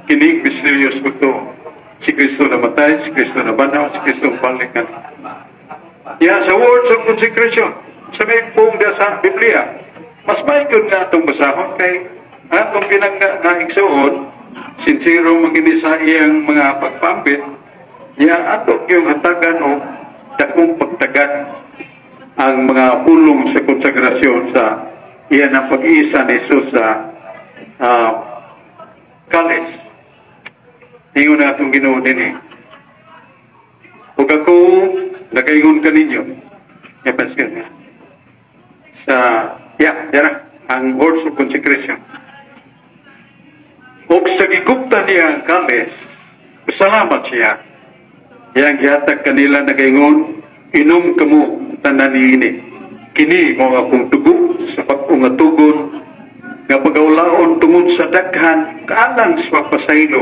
kining mysterious pagtuo. Si Kristo namatay, si Kristo nabanhaw, si Kristo balik kani. Ya, sa words of consecration, sa may pong sa Biblia, mas may gyud nga atong basahon kay ang atong pinangga nga igsuon, sincero magini sa iyang mga pagpambit, niya ato yung hatagan o dakong pagtagan ang mga pulong sa konsagrasyon sa iyan ang pag-iisa ni Jesus sa kalis. Ingon na atong Ginoo dinhi. Ug ako nagaingon kaninyo. Epes nga. Sa, yeah, dira, ang words of consecration. Ug sa gigupta niya ang kalis, salamat siya. Iyang gihatag kanila nagaingon, "Inom kamo tanan niini. Kini mao akong dugo sa bag-o nga tugon nga pagaulaon tungod sa daghan kaalang sa pagpasaylo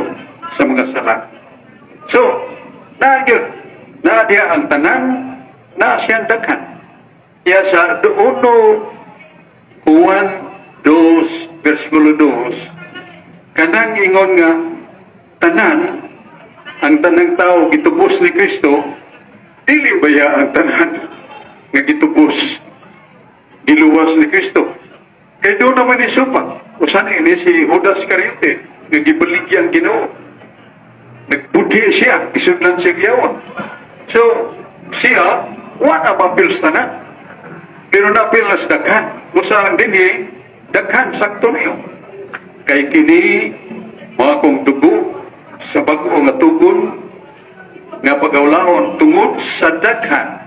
sa mga sala." So, naa gyud, naa diha ang tanan, naa siyang daghan. Ya sa 1 Juan 2 versikulo 2, kanang ingon nga tanan, ang tanang tao gitubos ni Kristo, dili ba ya ang tanan nga gitubos, giluwas ni Kristo? Kay doon naman ni supa. Usan ini si Judas Iscariote nga gibaligya ang Ginoo. Nagbudhi siya, gisudlan siya giyawa. So, siya, wa na mapil sa tanan. Pero napil na sa daghan. Usa ang dinhi, daghan, sakto niyo. Kay kini, mga kong dugo, sa bag-o nga tugon, nga pagaulaon tungod sa daghan,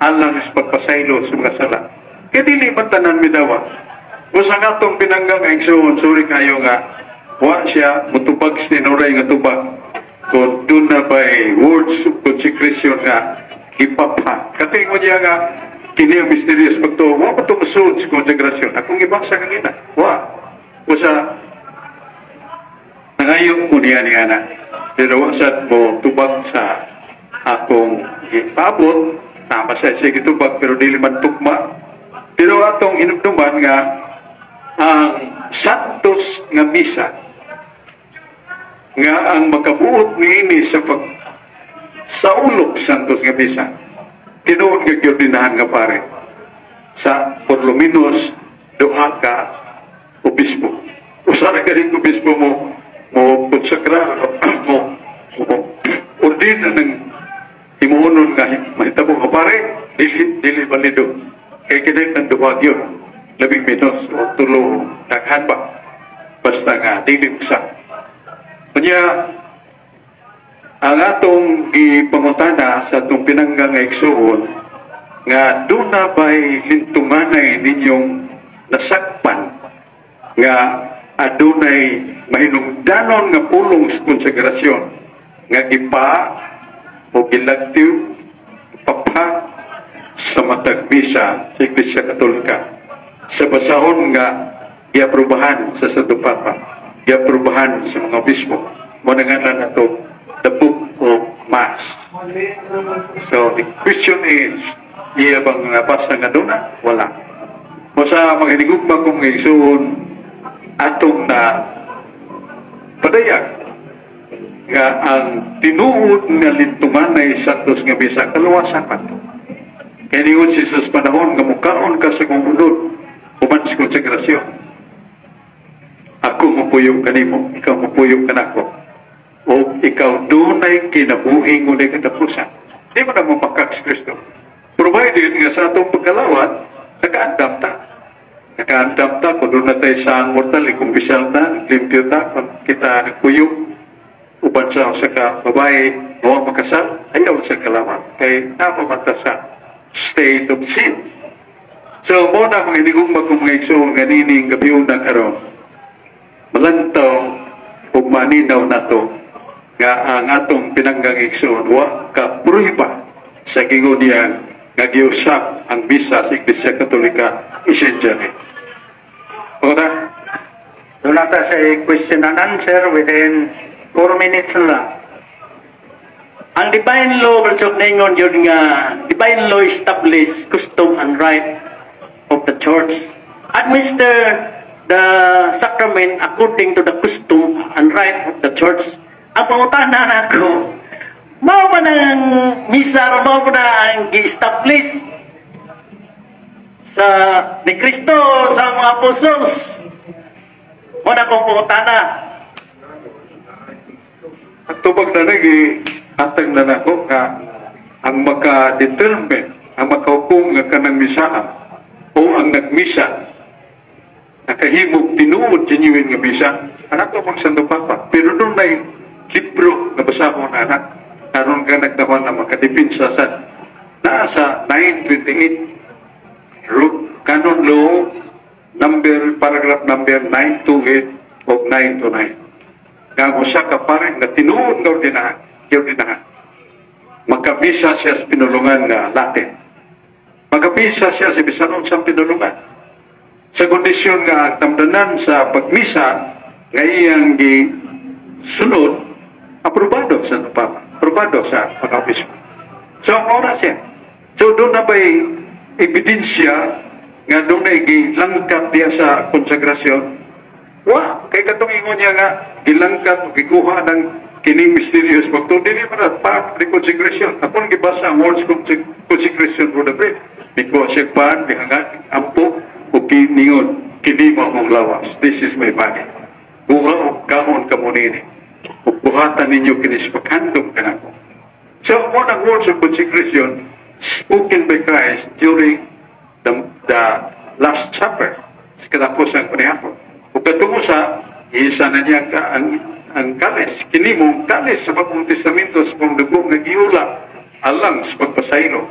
alang sa pagpasaylo sa mga sala. Kaya dili man tanan midawa. Usa nga atong pinangga nga igsuon, sorry kayo nga, wa siya mutubag sa tinuray nga tubag. Kung doon na by words of consecration nga ipapa. Katingon niya nga, kini ang mysterious pagtuo, wa pa ito masuod sa konsegrasyon. Akong ibasa kanina, wa. Usa, nangayo ko niya ni ana. Pero wa sad mo tubag sa akong gipaabot, tama sa siya gitubag, pero dili man tugma. Pero atong hinumduman nga ang Santos nga Misa nga ang makabuot niini sa pag saulog Santos nga Misa, tinuod nga giordinahan nga pare sa por lo menos duha ka obispo. Usa ra gani obispo mo mo konsakra, mo mo ordina ng himuonon nga mahitabo ka pare, dili dili balido kay kinahanglan duha gyud, labing menos o tulo, daghan pa, basta nga dili usa. Unya ang atong gipangutana sa atong pinangga nga igsuon nga duna ba'y lintunganay ninyong nasakpan nga adunay mahinungdanon nga pulong sa konsegrasyon nga gipa o gilagtiw papa sa matag misa sa Iglesia Katolika sa basahon nga giaprobahan sa Santo Papa, giaprobahan sa mga obispo mo na nga nato, the Book of Mass? So the question is, iya bang nabasa nga duna? Wala. O sa mga hinigugma kong igsuon, atong na padayag nga ang tinuod nga lintunganay Santos nga Misa kaluwasan man. Kaya ningon si Jesus, "Panahon nga mukaon ka sa kong unod human sa konsegrasyon, ako mupuyo kanimo, ikaw mupuyo kanako. O ikaw dunay kinabuhi nga katapusan." Di mo na mapakak si Kristo. Provided nga sa atong pagkalawat, nakaandam ta. Nakaandam ta kung duna tay sa mortal, ikumpisal ta, limpyo ta, kung kita nagpuyo, uban sa usa ka babae, wa makasal, ayaw sa kalawat. Kay napamata sa state of sin. So, mo na akong hinigugma kong mga igsoon nga nining gabi na karon. Malantaw ug maninaw nato nga ang atong pinanggang igsoon wa ka prueba sa gingon niya nga giusap ang misa sa Iglesia Katolika essentially. Okay? Doon na sa question and answer within 4 minutes na lang. Ang divine law, Brother, ningon yun nga divine law establish custom and rite of the church. Administer the sacrament according to the custom and rite of the church. Ang pangutana nako, mao ba ng misa ro, mao ba na ang gi-establish sa ni Kristo sa mga apostles? Mao na akong pangutana. Ang tubag na nagi atang na nako nga ang maka-determine, ang makahukom nga kanang misaha o ang nagmisa nakahimog tinuod, genuine nga misa, anak ko pang Santo Papa. Pero dunay libro nga basahon na anak karon ka nagdahon na makadepinsa sa naa sa 928 Canon Law number, paragraph number 928 o 929 nga ang usa ka pare nga tinuod nga ordinahan, giordinahan, makamisa siya sa pinulungan nga Latin, makamisa siya sa bisan unsang pinulungan sa kondisyon nga ang tamdanan sa pagmisa nga iyang gisunod aprobado sa Papa, aprobado sa mga obispo. So ora siya. So duna ba'y ebidensya nga dunay gilangkat diya sa konsegrasyon? Wa, kay katong ingon niya nga gilangkat o gikuha ng kining mysterious pagtuo, dili man na part the consecration. Akong gibasa ang words consecration for the bread. Mikuha siya pan, mihangat, ampo, o kiningon, "Kini mao akong lawas. This is my body. Kuha og kaon kamo nini. Ug buhatan ninyo kini sa paghandom kanako." So, mao ang words of consecration spoken by Christ during the Last Supper sa katapos ang panihapon. Ug katong usa, isa na niya ka, ang kalis. Kini mao kalis sa Bagong Testamento sa akong dugo nga giula alang sa pagpasaylo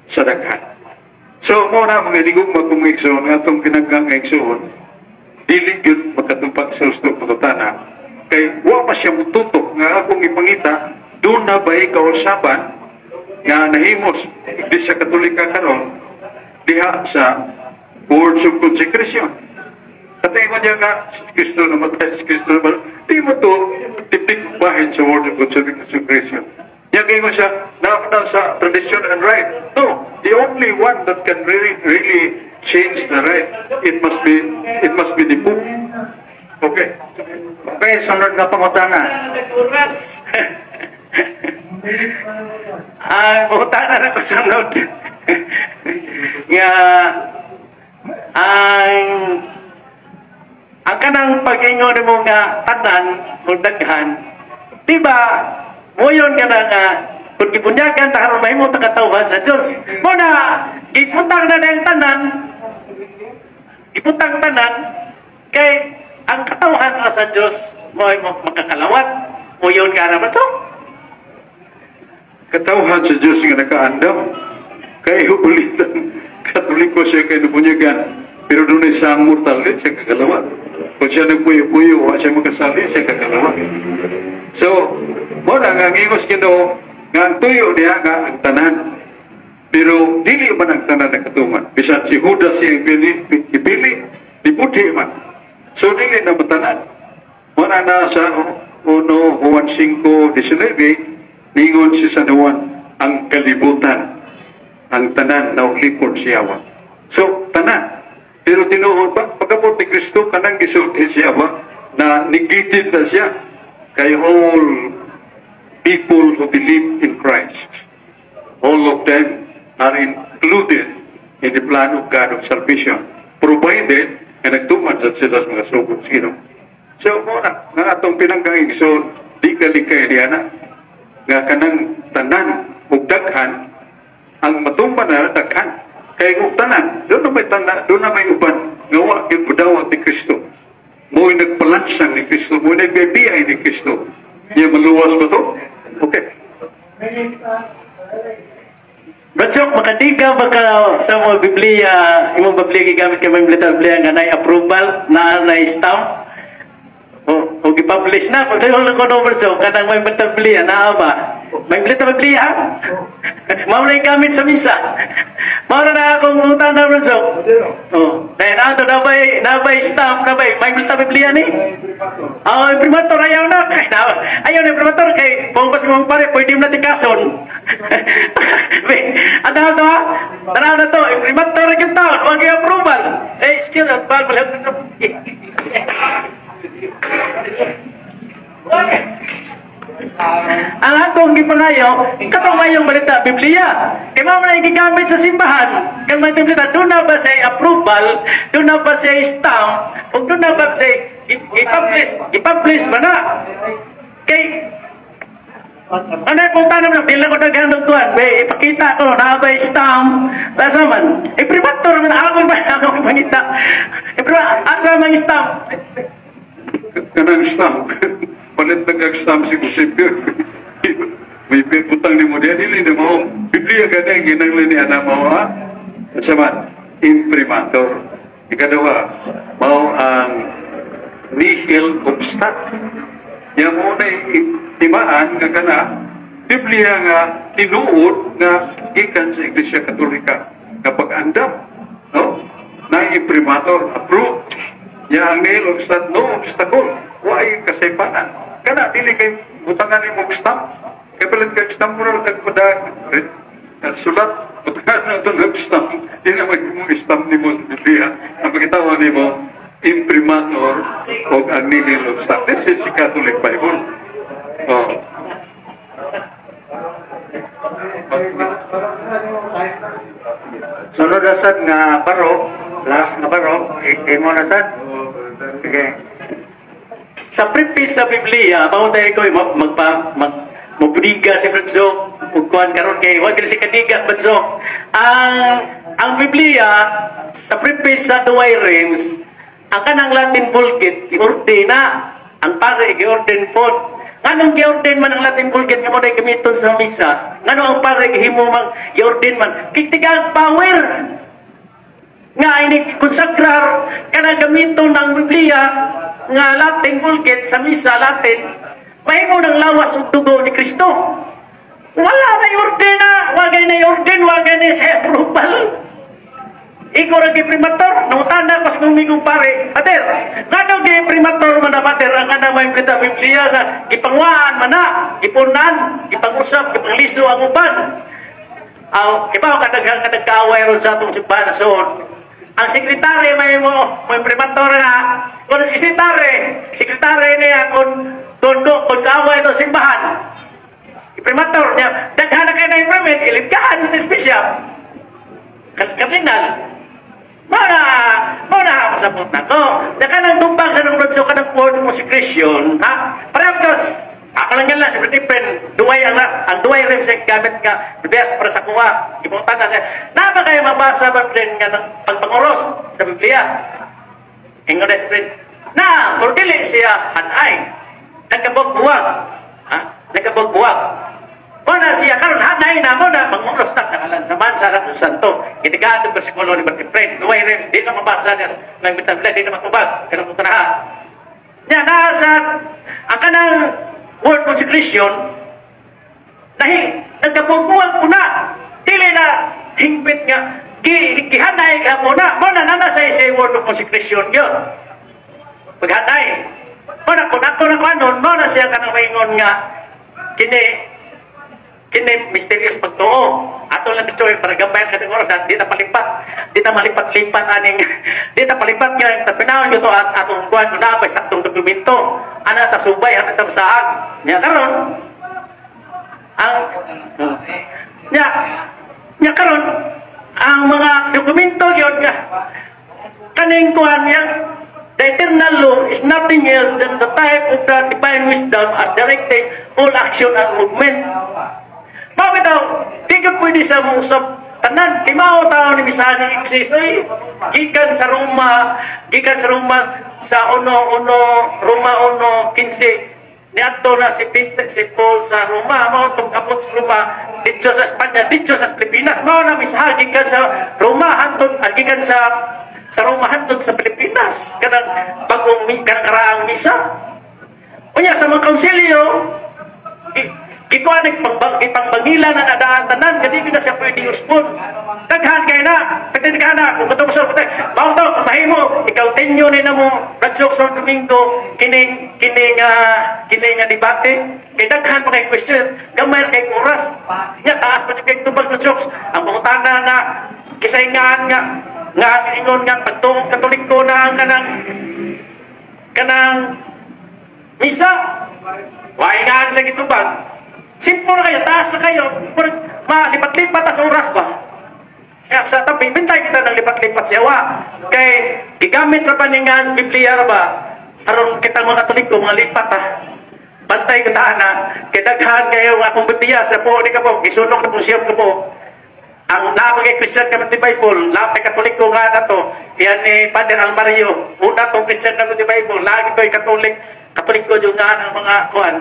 sa daghan. So, mao na mga hinigugma kong igsoon, nga atong pinanggang nga igsoon, dili gyud makatupag sa husto pangutana, kay wa pa siya mututok nga akong ipangita, duna ba'y kausaban nga nahimos Iglesia Katolika karon diha sa words of consecration. Katingon niya nga, si Kristo namatay, si Kristo namatay. Di mo to tipik bahin sa word of consecration. Niya ingon siya, na, na sa tradition and rite. No, the only one that can really, really change the rite. It must be the Pope. Okay. Okay, sunod nga pangutana. Oras. Ang pangutana na ko sunod nga ang kanang pag-ingon mo nga tanan o daghan, di ba, moyon ka na nga kung gibunyagan ta karon mahimo ta katawhan sa Dios. Mo na gibutang na ang tanan, gibutang tanan kay ang katawhan nga sa Dios mo ay makakalawat. Moyon ka na ba so? Katawhan sa Diyos nga nakaandam. Kay ulitan, Katoliko siya kay nabunyagan. Pero doon sa ang mortal, di siya kakalawat. Kung siya nagpuyo-puyo, wa siya makasali, siya kakalawat. So, mo na nga ang ingos Ginoo nga ang tuyo niya nga ang tanan. Pero dili man ang tanan nakatuman. Bisan si Judas siya ipili, ipili, dibudhi man. So dili na matanan. Mo na na sa 1 Juan 5:19, ningon si San Juan, ang kalibutan, ang tanan na ulipon siya. So, tanan. Pero tinuod pa, pagkabot ni Kristo, kanang gisulti siya ba, na negated na siya kay all people who believe in Christ. All of them are included in the plan of God of salvation, provided nga nagtuman sa sila sa mga sugod sa Ginoo. So, mo na, nga atong pinanggang igsoon, di ka likay niya na, nga kanang tanan ug daghan, ang matuman na daghan. Kay kung tanan, doon na may tanan, doon na may uban, nga wa gyud budawat ni Kristo. Mo'y nagpalansang ni Kristo, mo'y nagbibiyay ni Kristo. Niya maluwas ba to? Okay. Bradsok, makadiga ba ka sa mga Biblia, imong Biblia gigamit kay mga Biblia nga nay approval, na nay stamp? O gi-publish na. Pag kayo lang ko no, Bradsok, kanang may Biblia, naa ba? May Biblia? Mao na gamit sa misa. Mao na na akong pangutana, Bradsok. Oh, kaya na to nabay stamp, nabay may Biblia ni? Oh, imprimatur ayaw na. Kay na, ayaw na imprimatur kay kung basta mong pare pwede mo na tikason. Ano to ha? Tanaw na to, imprimatur gyud taon, wag approval. Eh, excuse me, bal bal. Wag. Ang akong gipangayo, katong mayong balita Biblia. Kay mao man gigamit sa simbahan. Kay may Biblia, doon na ba siya approval, doon na ba siya stamp, o doon na ba siya i-publish, i-publish ba na? Kay ano kung tanong na, bilang ko daghan og tuwan, be, ipakita ko, na ba stamp, asa man, imprimatur man, ako ba, ako ipangita, asa man stamp? Kanang stamp. Palit na kag stamp si Eusebio. May putang ni mo diya, dili na mo. Biblia ka na, ginanglan niya na mo, ha? At sa man, imprimatur. Ikaduha, mao ang nihil obstat. Yang mo na timaan nga kana, Biblia nga tinuod nga gikan sa Iglesia Katolika. Kapag andam, no? Na imprimatur, approved. Ya ang nihil obstat, no obstacle. Why kasaypanan? Kana dili kay butangan nimo stamp. Kay palit kay stamp mo kag pada sulat butangan na ito ng stamp. Di na may mong stamp nimo sa Biblia. Ang pagkitawa nimo imprimatur o ang nihil obstat. This is the Catholic Bible. Oh. Sunod na sad nga baro, last nga baro, imo na sad. Sige. Sa preface sa Biblia, pamunta ko mag magpa mag mobudiga si Bradsok ug kuan karon kay wa si kadiga Bradsok. Ang Biblia sa preface sa Duay Reims, ang kanang Latin Vulgate giorde na ang pare giorden pod. Nganong giorden man ang Latin Vulgate nga mo na gamiton sa misa? Ngano ang pare gihimo mang giorden man? Kay tigaang power nga ini konsakrar kana gamiton ang Biblia nga Latin Vulgate sa misa Latin, mahimo ng lawas ug dugo ni Kristo. Wala na orden na, wagay na orden, wagay na sa approval. Ikaw ra primator, nangutana pas mong migong pare, Pater, ngano gi primator man na pater ang kanang may Biblia nga gipangwaan man na, gipunan, gipangusap, gipangliso ang uban. Aw, ibaw ka daghang kadagkaaway ron sa atong simbahan so. Ang sekretary may mo mo imprimatur na kung sekretary, sekretary niya kung kaaway ito simbahan. Imprimatur niya, daghan na kayo na imprimate, ilibkahan ni bishop. Kasi kardinal. Mao na pasabot na ko. Da kanang tumbang sa nung so kanang word consecration, ha? Pareho to, ako lang yan lang, si Brother duway ang duway rin siya gamit nga, best para sa kuha. Ipunta na siya. Nama kayo mabasa ba rin nga ng pagpanguros sa Biblia? Ingon na si Brother, na, kung dili siya hanay, nagkabog-buwag. Ha? Nagkabog-buwag. Mo na siya karon hanay na mo na manguros na sa ngalan sa man sa sa Santo. Gitigaan ang bersikulo ni Brother Fred. Duway rin, di na mabasa niya ng Biblia, di na matubag. Kanang punta na ha. Nya nasa ang kanang word consecration nahi nagkabubuwag po na, dili na hingpit nga gihanay ka mo na mo na nana sa isa word of consecration yun paghanay mo na. Kung ako na kanon mo na siya kanang maingon nga kini kini mysterious pagtuo ato lang gusto para gamay ka oras na di ta palipat, di ta malipat-lipat aning di ta palipat nga tapinawon gyud at atong kuan kung naa pa saktong dokumento ana ta subay ana ta saag nya karon ang nya nya karon ang mga dokumento gyud nga kaning kuan niya. The eternal law is nothing else than the type of the divine wisdom as directing all action and movements. Mao bitaw, di ka pwede sa usap tanan. Kay mao tao ni Misani exist oy. Gikan sa Roma sa uno uno Roma 1:15 niadto na si Peter, si Paul sa Roma, mao tong abot sa Roma didto sa Espanya, didto sa Pilipinas. Mao na misaha gikan sa Roma hantod, ah, gikan sa Roma hantod sa Pilipinas kanang bagong kanang karaang misa. Unya sa mga konsilyo, gikuha nagpangbang ipangbangila na nadaan tanan kadi na siya pwede usbon. Daghan kay na pwede ka na kung gusto mo sa mao to mahimo ikaw tenyo ni namo Radyo sa Domingo kining kining kining nga debate kay daghan pa kay question, gamay kay oras nya, taas pa kay tubag na jokes ang pangutana nga kisayngan nga nga ingon nga pagtuong Katoliko na ang kanang kanang misa. Wae nga sa gitubag. Simple na kayo, taas na kayo. Malipat-lipat sa oras ba? Kaya sa tabi, bintay kita ng lipat-lipat siya. Wa. Kay gigamit ra pa ni nga sa Biblia ra ba? Aron kita mga Katoliko, mga lipat ha. Bantay kita na. Kay daghan kayo akong Biblia sa po ni ka po, gisunog na po siya ko po. Ang napagay Christian Catholic Bible, napay Katoliko nga na to, yan ni Father Almario, una tong Christian Catholic Bible, lagi ko'y Katolik, Katoliko yung nga ang mga kuan,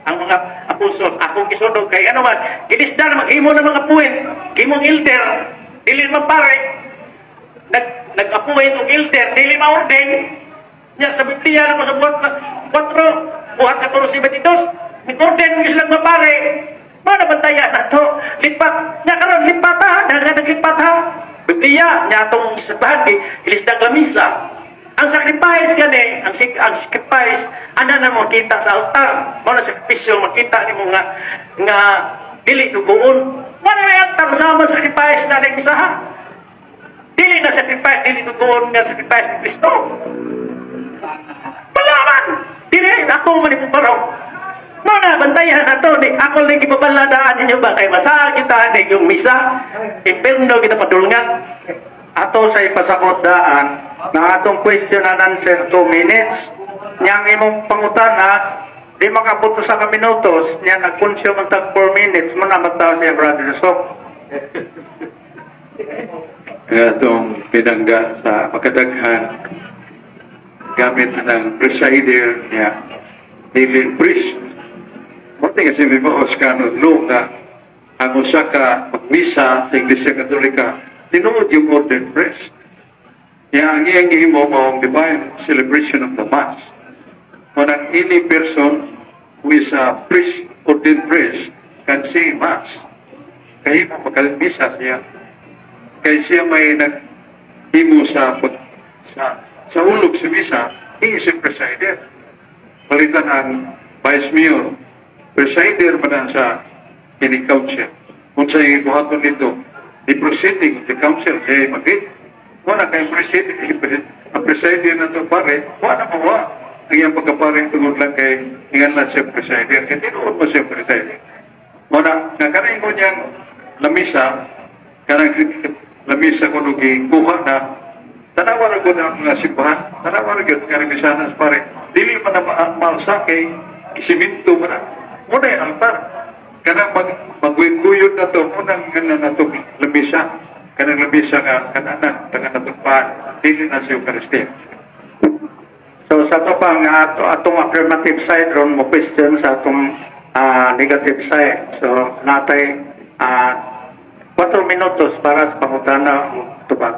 ang mga apostles, akong gisunog kay ano man, gilisda na maghimo ng mga puwit, himong elder, dili man pare, nag-appoint og elder, dili ma-ordain, niya sa Biblia naman sa buhat 4, buhat 14, 22, ni-ordain mo silang mapare, mana bantayan na to, lipat, nya karon lipat ha, daghan naglipat ha, Biblia, nya atong simbahan kay ilisdag lamisa. Ang sacrifice gani, ang sacrifice, ana na mo kita sa altar. Mao na sakripisyo makita nimo nga nga dili dugoon. Wala na altar sa man sacrifice na ning isa ha. Dili na sacrifice, dili dugoon nga sacrifice ni Kristo. Wala man. Dili ako man ipuparaw. Mao na bantayan na to ni ako lang gipabaladaan ninyo ba kay masaha kita ni yung misa impierno kita padulngan. Ato sa ipasakot daan na atong question and answer 2 minutes. Niyang imong pangutana, di makabot sa ka minutos, niya nag-consume ang tag 4 minutes mo na mataas siya, Brother Sok. Kaya itong pinangga sa makadaghan gamit ng presider niya, dili priest. Mati kasi may maos canon law nga ang usa ka magmisa sa Iglesia Katolika, tinuod yung ordained priest. Niya ang iyang gihimo mao ang divine celebration of the Mass. Kung ang any person who is a priest, ordained priest, can say Mass. Kaya mo makalmisa siya. Kaya siya may naghimo sa hulog sa misa, he is a presider. Palitan ang vice mayor, presider man ang sa kini council. Kung sa buhaton nito, the proceeding of the council, siya magit. Wala kay president, ang presider na to pare, wala mo wa. Ang iyang pagkapare tungod lang kay ingan lang siya presider. Kay tinuod mo siya presider. Muna, nga kanang ko niyang lamisa, kanang lamisa ko nung gikuha na, tanawa na ko na ang mga simbahan, tanawa na gyud nga misahan sa pare. Dili man na maalsa kay siminto man na. Muna yung altar. Kanang maguyod na to, munang nga na to lamisa. Kanang lamisa nga kananan, tangan na paan, dili na sa Eucharistia. So sa to pa nga ato atong affirmative side ron mo question sa atong negative side. So natay 4 minutos para sa pangutana o tubag.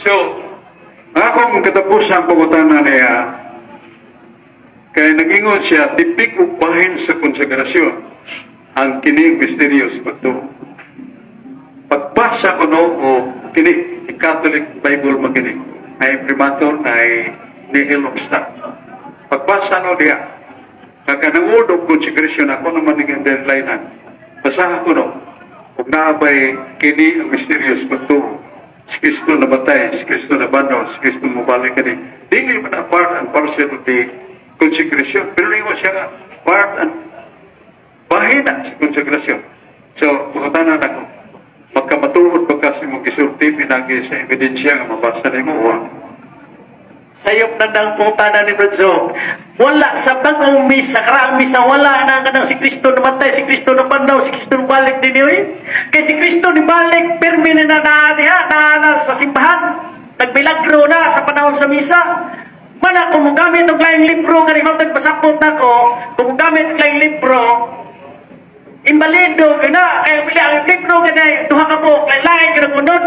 So, ang akong katapusang pangutana niya, kay nag-ingon siya, tipik ug bahin sa konsegrasyon ang kining misteryo sa pagtuo. Pagbasa ko no, o kini, Catholic Bible makini, ay imprimatur na ay nihil obstat. Pagbasa no diya, kakanang word of consecration, ako naman ng underline. Basaha ko no, ug naabay kini ang misteryo sa pagtuo. Si Kristo namatay, si Kristo nabanhaw, si Kristo mubalik kani. Dili man ang part and parcel of the consecration. Pero ningon siya nga, part and bahin na sa konsegrasyon. So, pangutana nako, magkamatuod ba ka sa imong gisulti pinagi sa ebidensya nga mabasa nimo o? Sayop na ang pangutana ni Brad Zong. Wala sa bagong misa, karaang misa, wala na kanang si Kristo namatay, si Kristo nabanhaw, si Kristo nabalik din yun. Kay si Kristo nibalik, pirmi na naa diha, naa na sa simbahan. Nagmilagro na sa panahon sa misa. Mana, kung gamit og laing libro, nga ni pasakot nako, kung gamit og laing libro, imbalido na, kaya pili ang libro nga na, duha ka po, lain-lain ka ng unod.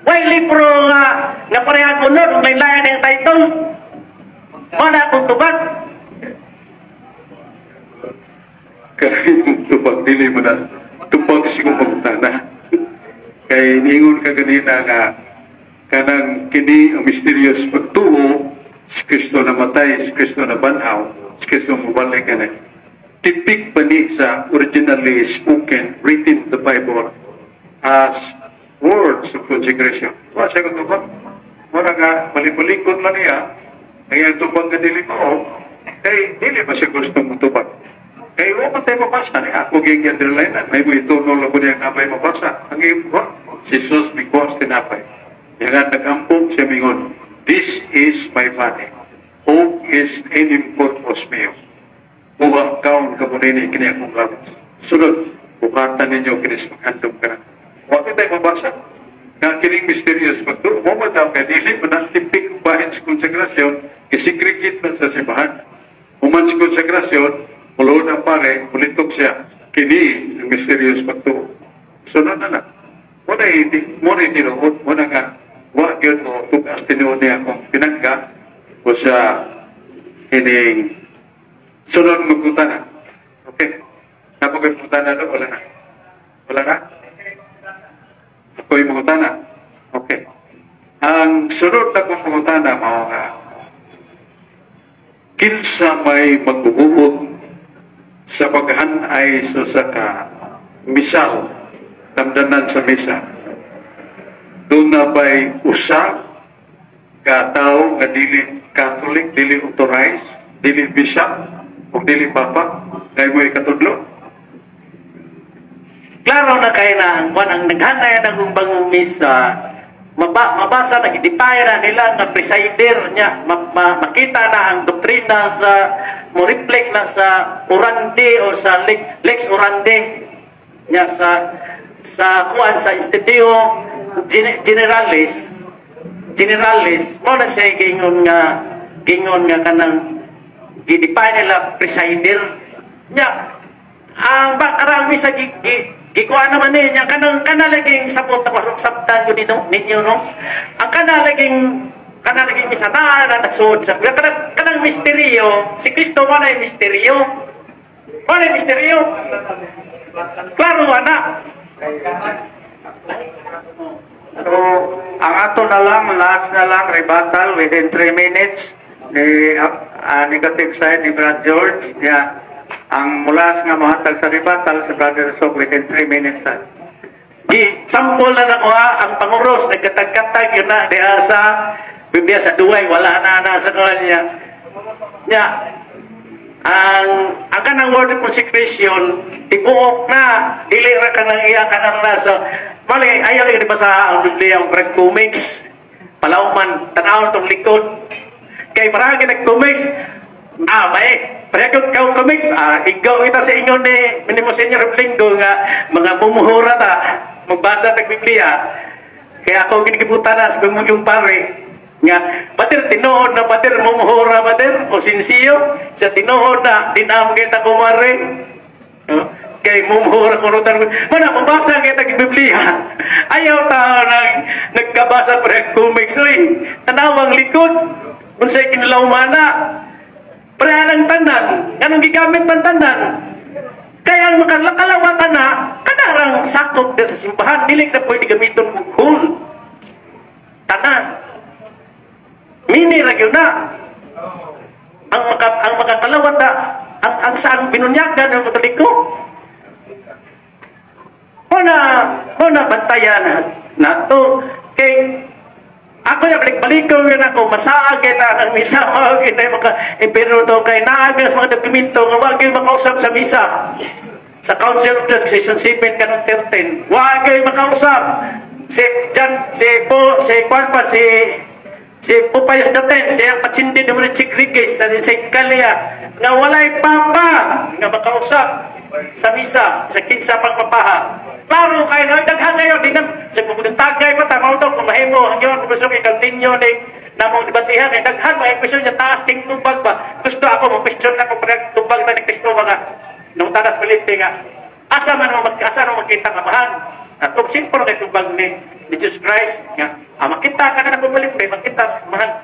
Way libro nga nga parehang unod, ug lain-lain ang title. Mana akong tubag. Kay tubag, dili mo na tubag si kong pangutana. Kay niingon ka ganina nga kanang kini ang mysterious pagtuo, si Kristo namatay, si Kristo nabanhaw, si Kristo mubalik ka na. Tipik pa ni sa originally spoken, written the Bible as words of consecration. Wa siya kung tubag. Mura nga, malimulikon lang niya, ang iyang tubag nga dili mo, kay dili ba siya gusto mo tubag. Kay wa man tayo mabasa ni ako ging underline na may mo itunol ako niya nga may mabasa. Ang iyong kuha, si Jesus mikuha sa tinapay. Yang nagampo siya mingon, "This is my body. Hoc est enim corpus meum." Kuha kaon ka mo nini kini akong lawas. Sunod, bukatan ninyo kini sa paghandom ka na. Wa tayo mabasa. Nga kining mysterious pagtuo, mo ba daw kay dili man ang tipik bahin sa konsegrasyon, isegregate man sa simbahan. Human sa konsegrasyon, mulo ang pare, mulitok siya, kini ang mysterious pagtuo. Sunod na na. Muna hindi, muna tinuod, muna nga, wa gyud mo tugas tinuod niya akong tinangga o sa kining sunod magputana. Okay. Napagay putana do, wala na. Wala na? Ako'y mangutana. Okay. Ang sunod na kong pangutana mao nga kinsa may magbubuot sa paghanay sa usa ka misal damdanan sa misa? Doon na ba'y usa ka tao nga dili Catholic, dili authorized, dili bishop, o dili papa, kay mo ikatudlo? Klaro na kay na ang kwan ang naghanay ng bagong misa, mabasa na gidipay na nila nga presider niya, makita na ang doktrina sa mo reflect na sa orandi o sa lex orandi niya sa kuan sa Institutio Generalis. Mo na siya gingon nga kanang gidipay nila presider niya ang bakarang misa gi, gi, gikuha naman ni niya kanang kanalaging sapot ako sabtan ko dito ninyo, no? Ang kanalaging misa na na nasuod sa kanang misteryo si Kristo. Wala yung misteryo, wala yung misteryo, klaro ana. So, ang ato na lang, last na lang, rebuttal within 3 minutes ni negative side ni Brad George. Yeah. Ang mulas nga mohatag sa rebuttal si Brother Sok within 3 minutes. Ah. Gi sample na nako ha, ang panguros nagkatag-katag yun na diha sa Biblia sa Duway, wala na na sa kanya. Nya, ang kanang word of consecration tibuok na, dili ra kanang iya kanang nasa mali. Ayaw lagi basa ang Biblia ang brag comics palawman, tan-aw tong likod kay para kita comics. Ah, bae pareho kag comics. Ah, igaw kita sa ingon ni minimo Senior Linggo nga mga mumuhura ta magbasa tag Biblia. Kaya ako ginigibutan na sa yung pare nga pater tinuod na pater mumuhura pater o sinsiyo sa tinuod na dinam kita kumare, no? Kay mumuhura kuno tan mana mabasa kita ang Biblia. Ayaw ta nang nagkabasa pre comics, oy, tanawang likod unsay kinalawmana pre ang tanan nganong gigamit man tanan. Kaya ang makalawatan na kanarang sakop na sa simbahan, dili na pwede gamiton og whole tanan. Mini ra gyud na. Ang makakalawat na ang sa ang binunyagan ng Katoliko. Mo na bantayan nato kay ako ya balik-balik ko yun ako masaag kay ta ang misa mao kinay maka impero to kay naa sa mga dokumento nga wa gyud makausap sa misa sa Council of Church Session 7 kanong 13, wa gyud makausap si John, si Po, si Juan pa, si si Pope Pius X, siya ang patsindi ni Richie Grigis sa Ikalia, nga walay papa nga makausap sa misa sa kinsa pang papaha. Klaro kayo na, daghan ngayon, di na, sa tagay pa ta, mao to, kung mahimo, hanggang kung gusto kay continue ni namong debatihan, kay daghan, mga question niya, taas king tubag ba? Gusto ako, mo question ako, pag tubag na ni Kristo, mga, nung tanas Felipe nga, asa mo makita nga mahan? At kung simple kay tubag ni Jesus Christ, nga, makita ka na na Felipe, makita sa amahan.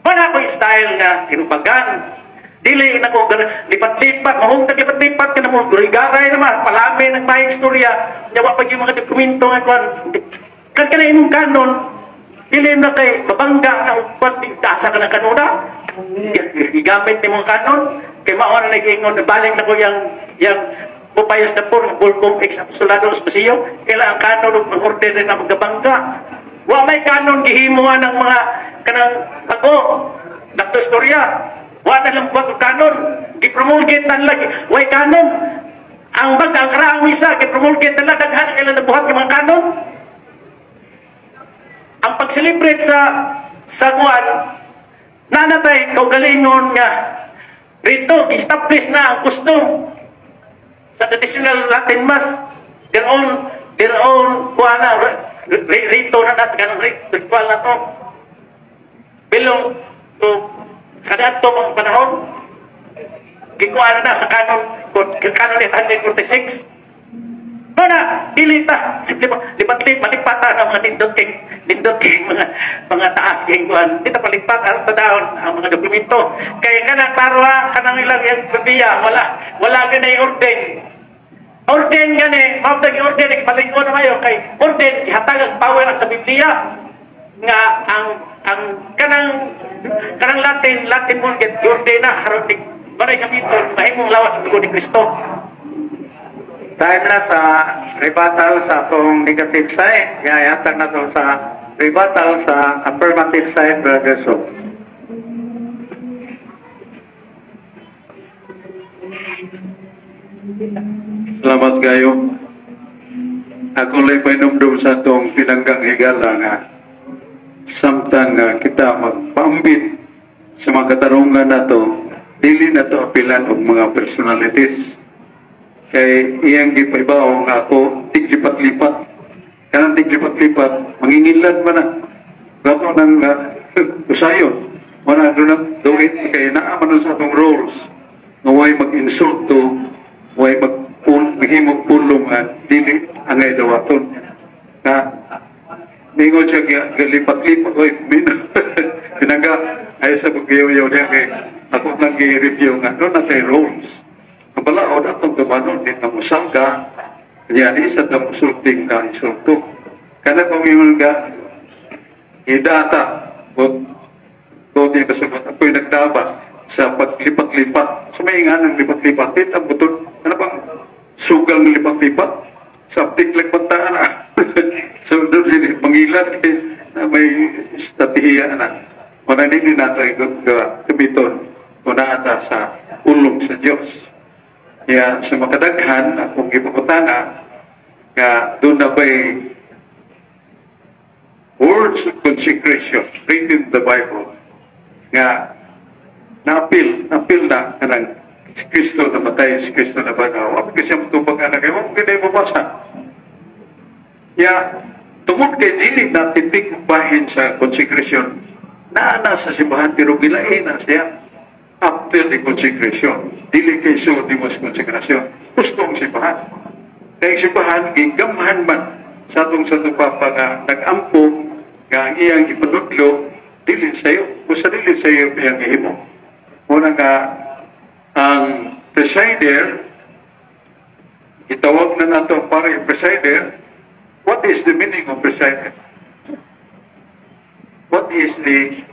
Wala ko style nga tinubagan. Dili na ko lipat-lipat, mahungtag lipat-lipat ka na mo, gurigaray naman, palami ng may istorya, nya wa pa yung mga dokumento nga kuan. Kan kana imong kanon, dili na kay babangga na kwan, asa ka ng kanuna. Gigamit nimo ang kanon, kay mao na nag-ingon, balik na ko yang Pope Pius the Poor, Bulcom ex Apostolados Basio, kaila ang kanon ug ang order na magabangga. Wa may kanon gihimuan ng mga kanang bago. Dr. Storya, wa na lang buhat og kanon. Gipromulgate na lagi. Way kanon. Ang bag ang karaang misa gipromulgate na lang, daghan kailan nabuhat ng mga kanon. Ang pag-celebrate sa kuan nanatay kaugalingon nga rito establish na ang custom sa traditional Latin Mass, their own kuan na rito na natin kanang ritual na to belong to sa kaniadto mga panahon, gikuha na sa canon canon 846. Mana, dili ta lipat lipat ang mga nindot kay mga taas kay kuan. Di ta palipat ang tadaon ang mga dokumento. Kay kanang klaro ha, kanang ilang yang Biblia wala wala ganay orden. Orden gani, mao tag orden palingon na mayo kay orden gihatag ang power sa Biblia nga ang kanang kanang Latin Latin mo get orden na haron di manay gamiton mahimong lawas sa dugo ni Kristo. Time na sa rebuttal sa atong negative side. Yayatag na to sa rebuttal sa affirmative side, Brother So. Salamat kayo. Ako lang painumdum sa atong pinanggang higala nga samtang kita magpaambit sa mga katarungan nato, dili na to apilan og mga personalities. Kay iyang gipaibaw nga ako tiglipat-lipat. Kanang tiglipat-lipat, mangingilad man na. Gato nang usayon. Wala do not do it kay naa man sa atong rules. Nga way mag-insulto, way maghimog pulong nga dili angay dawaton. Nga ningon siya galipat-lipat, oy, pinangga ay sa pagyaw-yaw niya kay ako nang gi-review nga doon na tayo rules. Ang balaod atong tumanon, di na musangka, kanya di sa na musulting na insulto. Kana kung ingon ka, idata, o kung di kasabot, ako'y nagdaba sa paglipat-lipat. Sa may nga ng lipat-lipat, di ang butod, ano bang sugal ng lipat-lipat? Sabtik lang bantaan na. So doon din pangilat kay na may estratehiya na. Wala nini nato gamiton kung naa ta sa pulong sa Dios. Kaya sa makadaghan, akong gipangutana, nga doon na ba'y words of consecration written in the Bible nga naapil na kanang si Kristo namatay, si Kristo nabanhaw? Wa kasi siya motubag ana kay mo kay mabasa. Ya, tungod kay dili na tipik bahin sa consecration, naa na sa simbahan pero gilain na siya after the consecration. Dili kay so di mo sa konsekrasyon. Gusto ang simbahan. Kay ang simbahan, gigamhan man sa atong Santo Papa nga nag-ampo nga ang iyang ipanudlo dili sayo. Busa dili sayo iyang gihimo. Muna nga ang presider, itawag na nato ang pare presider. What is the meaning of presider? What is the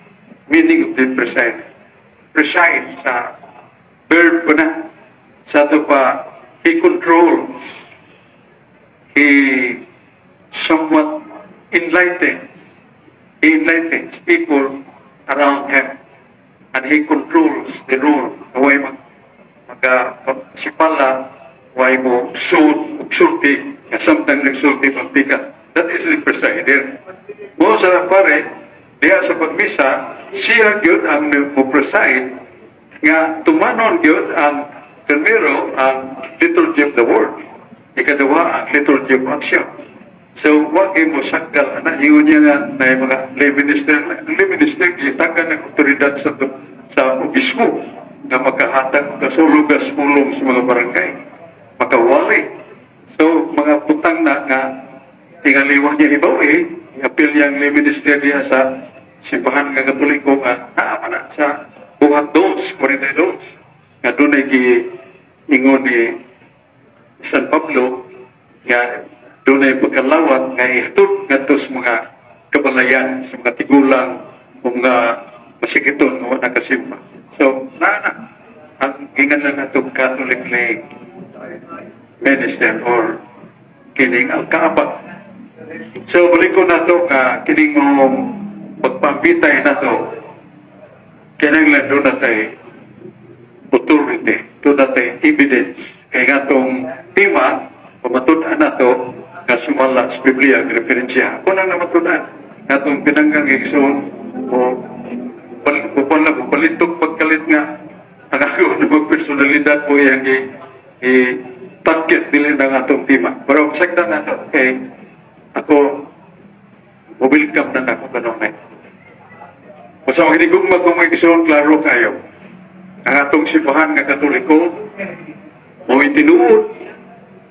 meaning of the presider? Preside sa verb ko na. Sa ato pa, he controls. He somewhat enlightens. He enlightens people around him. And he controls the rule. Way mag maga sipala, way mo sud, ug sulti, nga samtang nagsulti pagpikas. That is the presider. Mo sa pare, diha sa pagmisa, siya gyud ang mo preside nga tumanon gyud ang primero ang liturgy of the word. Ikaduha ang liturgy of action. So, wa kay mo sakgal ana ingon niya nga na mga lay minister, ang lay minister gitagan ng otoridad sa obispo nga makahatag og kasulugas pulong sa mga barangay, makawali. So, mga putang na nga tingaliwa niya hibaw eh, apil niya ang lay minister diha sa simbahan nga Katoliko nga naa man na sa Buhat 2:42 nga dunay gi ingon ni San Pablo nga dunay pagkalawat nga ihatod ngadto sa mga kabalayan, sa mga tigulang o mga masikiton nga wa nakasimba. So, naa na ang ingan lang nato Catholic lay minister or kining ang kaabag. So, balik ko na to nga kining mo pagpambitay na to, kinahanglan doon na tayo authority, doon na tayo evidence. Kaya nga itong tema, pamatud-an na to, nga sumala sa Biblia, ang referensya. Ako nang namatud-an, nga itong pinanggang igsoon, o upon lang, palitok pagkalit nga, ang ako na magpersonalidad po yung i-target dili na nga itong tema. Pero sakta na to, kay ako, welcome na ako kanunay. Basta makinigugma kung may igsoon, klaro kayo. Ang atong simbahan nga Katoliko, mo tinuod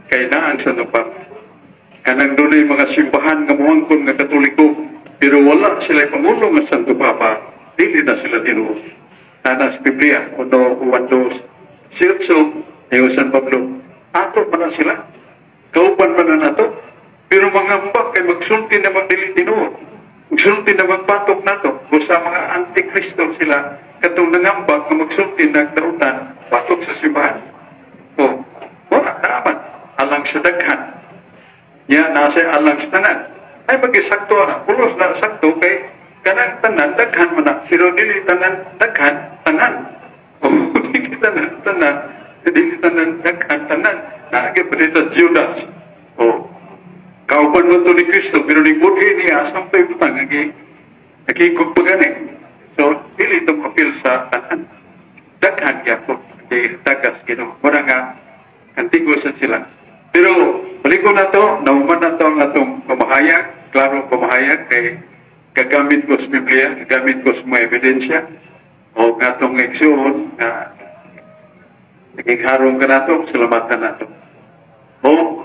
kay naa ang Santo Papa. Kanang dunay mga simbahan nga muangkon nga Katoliko, pero wala sila pangulo nga Santo Papa, dili na sila tinuod. Ana sa Biblia, uno, Juan dos, siyotso, ayo San Pablo, ato man na sila. Kauban man na nato. Pero mga ambak kay magsulti na dili tinuod. Magsulti na magbatok nato. Busa mga antikristo sila, katong nangambak nga magsulti nagdautan, batok sa simbahan. O, wala naman. Alang sa daghan. Ya, nasa alang sa tanan. Ay magisakto na. Pulos na sakto kay kanang tanan, daghan man na. Pero dili tanan, daghan, tanan. O, dili tanan, tanan. Dili tanan, daghan, tanan. Naagi pa dito sa Judas. O, kauban mo to ni Kristo, pero ni budhi niya, samtay butang, nagigog pa gani. So, dili itong apil sa tanan. Daghan gyapon. Kay tagas, Ginoo. Mura nga, kantigo sa sila. Pero, balik ko na to, nauman na to ang atong pamahayag, klaro pamahayag, kay gagamit ko sa Biblia, gagamit ko sa mga ebidensya, o nga atong igsuon, nga naging harong ka nato, salamatan nato. O,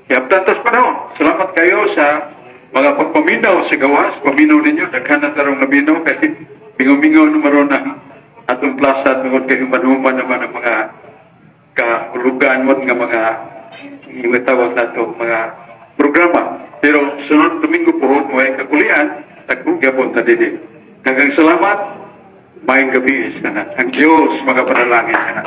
Kaya panahon, salamat kayo sa mga pagpaminaw sa gawas, paminaw ninyo, daghan na tarong naminaw, kay mingaw-mingaw na maroon ang atong plaza at tungod kay human-human naman ang mga kahulugan mo nga mga tawag nato mga programa. Pero sunod Domingo po, mo ay kakulian, tagbugyapon ta dili. Daghang salamat, maayong gabi sa tanan. Ang Diyos mga panalangin na.